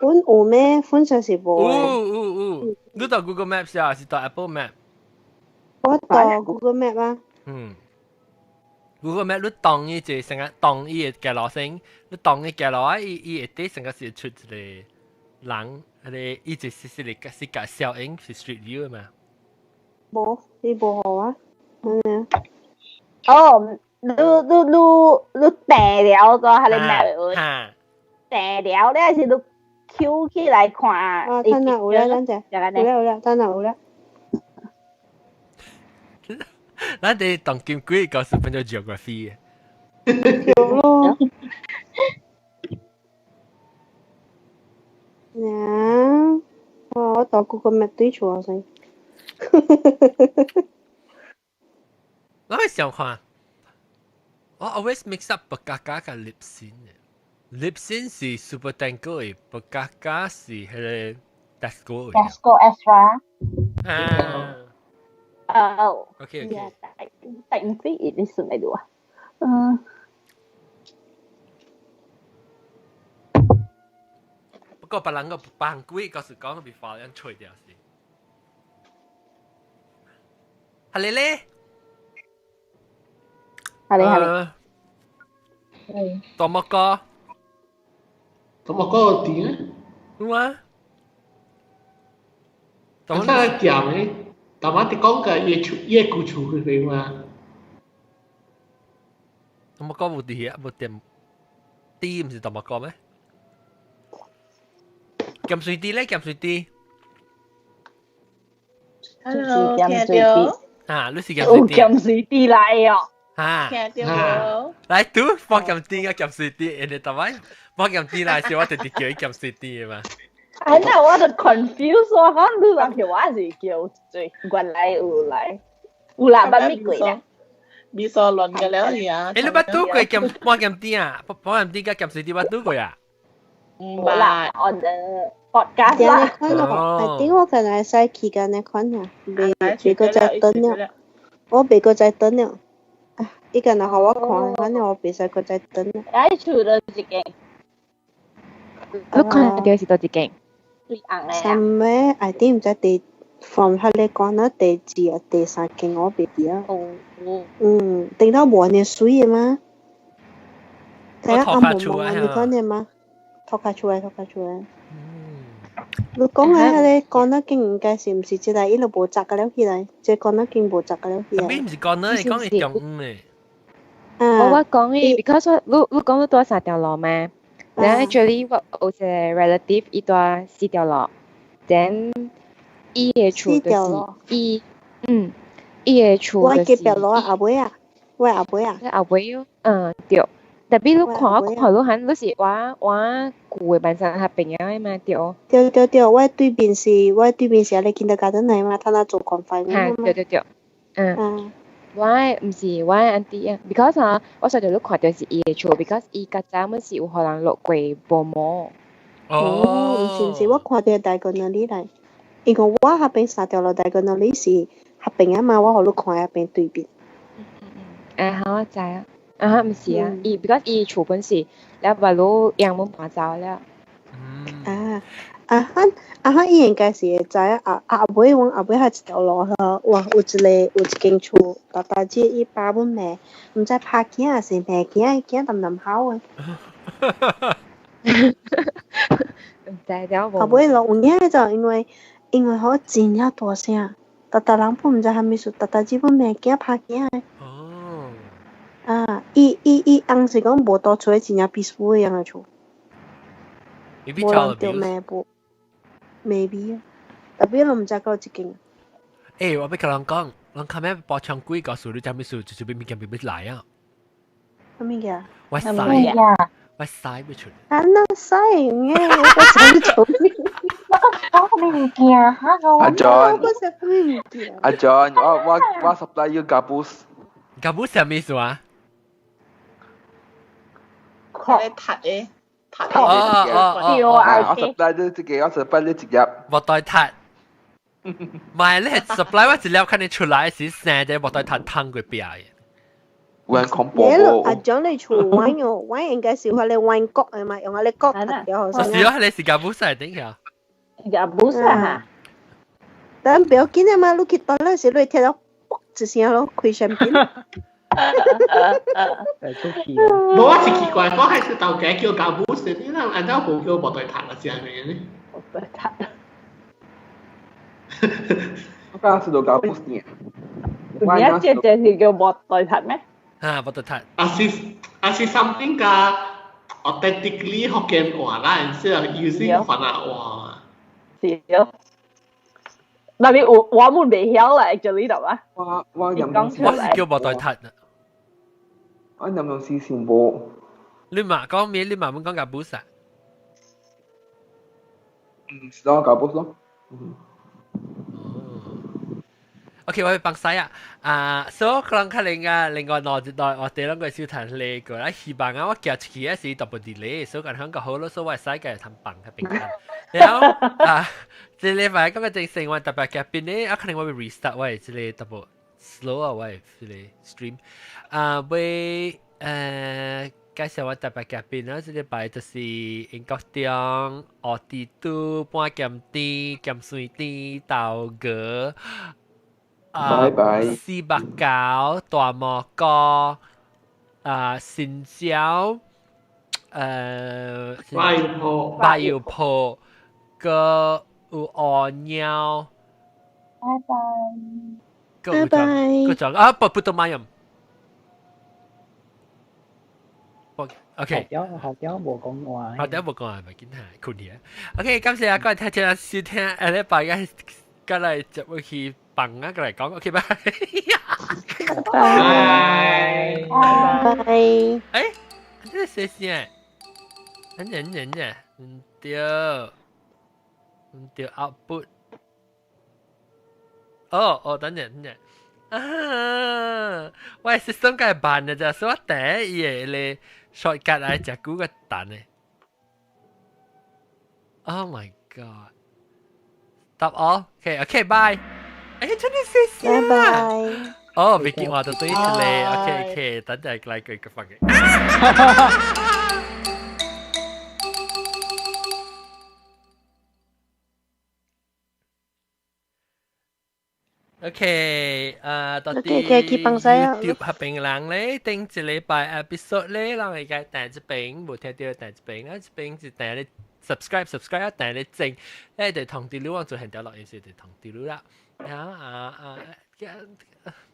阮有咩？款實是無。有有有，你到 Google Maps 啊，是到 Apple Map？我到 Google Map 啊。嗯。Google Map 你當伊就成個當伊嘅街路先，你當伊街路啊，伊伊會底成個是出一個人，迄個伊就是是嚟是個效應是 Street View 嘛。無，你無好啊。嗯。哦，你你你你訂了個係你咩？訂了，你還是你 Q 起來看？啊，等下有啦，等陣，有啦有啦，等下有啦。咱哋當今幾個是變做 geography。對咯。呀，我到 Google Map 對厝先。我係想看，我 always mix up 白加加佮立新嘅。立新是 Super Tango 嘅，白加加是迄個 Tesco 嘅。 Tesco Extra。啊。哦。 OK OK。頂飛你算嚟到啊？嗯。不過別人個別人鬼，告訴講被發人吹掉是。係你咧？係你係你。多麼哥？多麼哥點？有啊。咁啥個店咧？大媽佇講個伊厝伊舊厝去邊嘛？多麼哥無佇遐，無店。啲唔是多麼哥咩？鹹水啲咧，鹹水啲。 Hello，聽到？啊，你是鹹水啲？鹹水啲來哦。啊，聽到無？來，拄放鹹啲啊，鹹水啲，人哋逐擺放鹹啲來時，我直直叫伊鹹水啲的嘛。啊，那我就 confuse 我講你話叫我是叫做原來有來，有啦，捌咪過啦。味素亂嘅了而啊！欸，你捌拄過鹹放鹹啲啊？放鹹啲佮鹹水啲捌拄過啊？無啦，on the podcast 啦。款哦，I think 我可能會使去間那款啊，未未閣再等了，我未閣再等了。伊敢若予我看，反正我袂使閣再等了。哎，厝佗一間？你看著是佗一間？最紅的。三個 I think 毋知第 from 彼個講到第二啊、第三間我袂記啊。哦。嗯，頂到無按呢媠的嗎？睇下暗濛濛按呢款的嗎？托卡出來，托卡出來。你講的彼個講得間應該是毋是這個？伊都無鑿個了起來，這講得間無鑿個了起來。邊毋是講得，講的中午的。我講伊，because 我你你講你住三條路嘛，然後 actually 我有一個 relative 伊住四條路，then 伊的厝就是伊，嗯，伊的厝就是。我隔壁路阿妹啊，我阿妹啊。你阿妹哦，嗯對。特別你看我看你喊你是我我舊的萬山合朋友的嘛對。對對對，我對面是，我對面是阿個 kindergarten 的嘛，他那做 confinement 嘛。對對對，嗯。我的毋是我的 auntie 啊，because 啊，我上晝你看著是伊的厝，because 伊較早阮是有予人落過薄膜。哦，毋是毋是，我看著 diagonally 來，因為我彼邊三條路 diagonally 是合邊啊嘛，我予你看彼邊對面。啊，好，我知啊。啊，毋是啊，伊 because 伊厝本是了把路養阮搬走了。啊。啊哈啊哈！伊應該是會知啊啊阿尾，阮阿尾還一條路吼，哇！有一個有一間厝，大大只伊爸阮罵，毋知拍囝還是罵囝，伊囝澹澹哭的。毋知了無。後尾落有影就因為因為吼真正大聲，逐逐人本毋知啥物事，逐逐只本罵囝拍囝的。哦。啊！伊伊伊翁是講無住厝，真正 peaceful 的樣的厝。無人著罵無。maybe 啊，特別我毋知到這間。欸，我欲共人講，人較尾包槍鬼告訴你，啥物事，就是欲物件欲欲來啊。啥物件？我屎，我屎欲出。啊，那屎嘅，我屎出。我講啥物件？哈個阿 John，我啥物件？阿 John，我我我 supply you gabus。 gabus 啥物事啊？看你讀的。哦哦哦，我 supply 你這個，我 supply 你一粒。無代讀。唔係你係 supply 我一粒，看你出來時生的無代讀湯過壁的。有人恐怖你阿長你厝玩哦，玩應該是話你玩角的嘛，用嗰個角讀掉。是啊，你是夾布塞頂下。夾布塞哈。但不要緊的嘛，你去倒那時，你聽到嘣一聲咯，開香檳。誒出氣。無我是奇怪，我係是頭家叫教母時，你諗按照無叫無對塔啊，是係咪呢？無對塔。我剛是到教母時。你一隻隻是叫無對塔咩？啊，無對塔。啊是啊是 something 加 authentically 福建話啦，然之後 using 番仔話。是咯。嗱，你我我們未曉啦，actually 度啊。我我飲我是叫無對塔。我飲東西想無。你嘛講咩？你嘛冇講夾布啥？嗯，是咯，夾布咯。嗯。 OK，我去幫晒啊！啊，所以可能可能啊，另外兩一代我哋兩個小談呢個啦，希望啊，我寄出去嗰時特別 delay，所以講香港好咯，所以我使嘅談放較平安。然後啊，這禮拜感覺正成我特別夾邊咧，啊可能我會 restart 我這個特別 slow 啊，我這個 stream 啊，會介紹我特別夾邊啦，這禮拜就是英國中、奧地都、半鹹甜、鹹水甜、豆芽。拜拜。四百九大蘑菇啊，新椒，白油鋪，白油鋪，個有鵝鳥，拜拜，拜拜，個仲啊，不不得買飲。OK，學雕無講話，學雕無講話，咪見下困去。OK，感謝啊，各位聽眾收聽，下禮拜嘅過來接落去。放啊，過來講，OK，拜。拜拜。欸，這是誰先？人人人，唔對，唔對，output。哦哦，等陣等陣。啊，我係 system 梗係慢嘅咋，所以我第一頁咧 shortcut 來食幾個蛋咧。Oh my god！答我，OK OK，拜。哎，真係謝謝拜拜。哦，別記話就對住你，OK OK，等陣來個個放嘅。OK，到底 YouTube 合並人咧，頂一禮拜 episode 咧，人會該訂一邊，無聽到訂一邊，啊一邊是訂你 subscribe subscribe 啊訂你整，誒就通知你，我做現條錄音時就通知你啦。啊啊啊！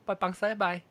拜拜，拜拜。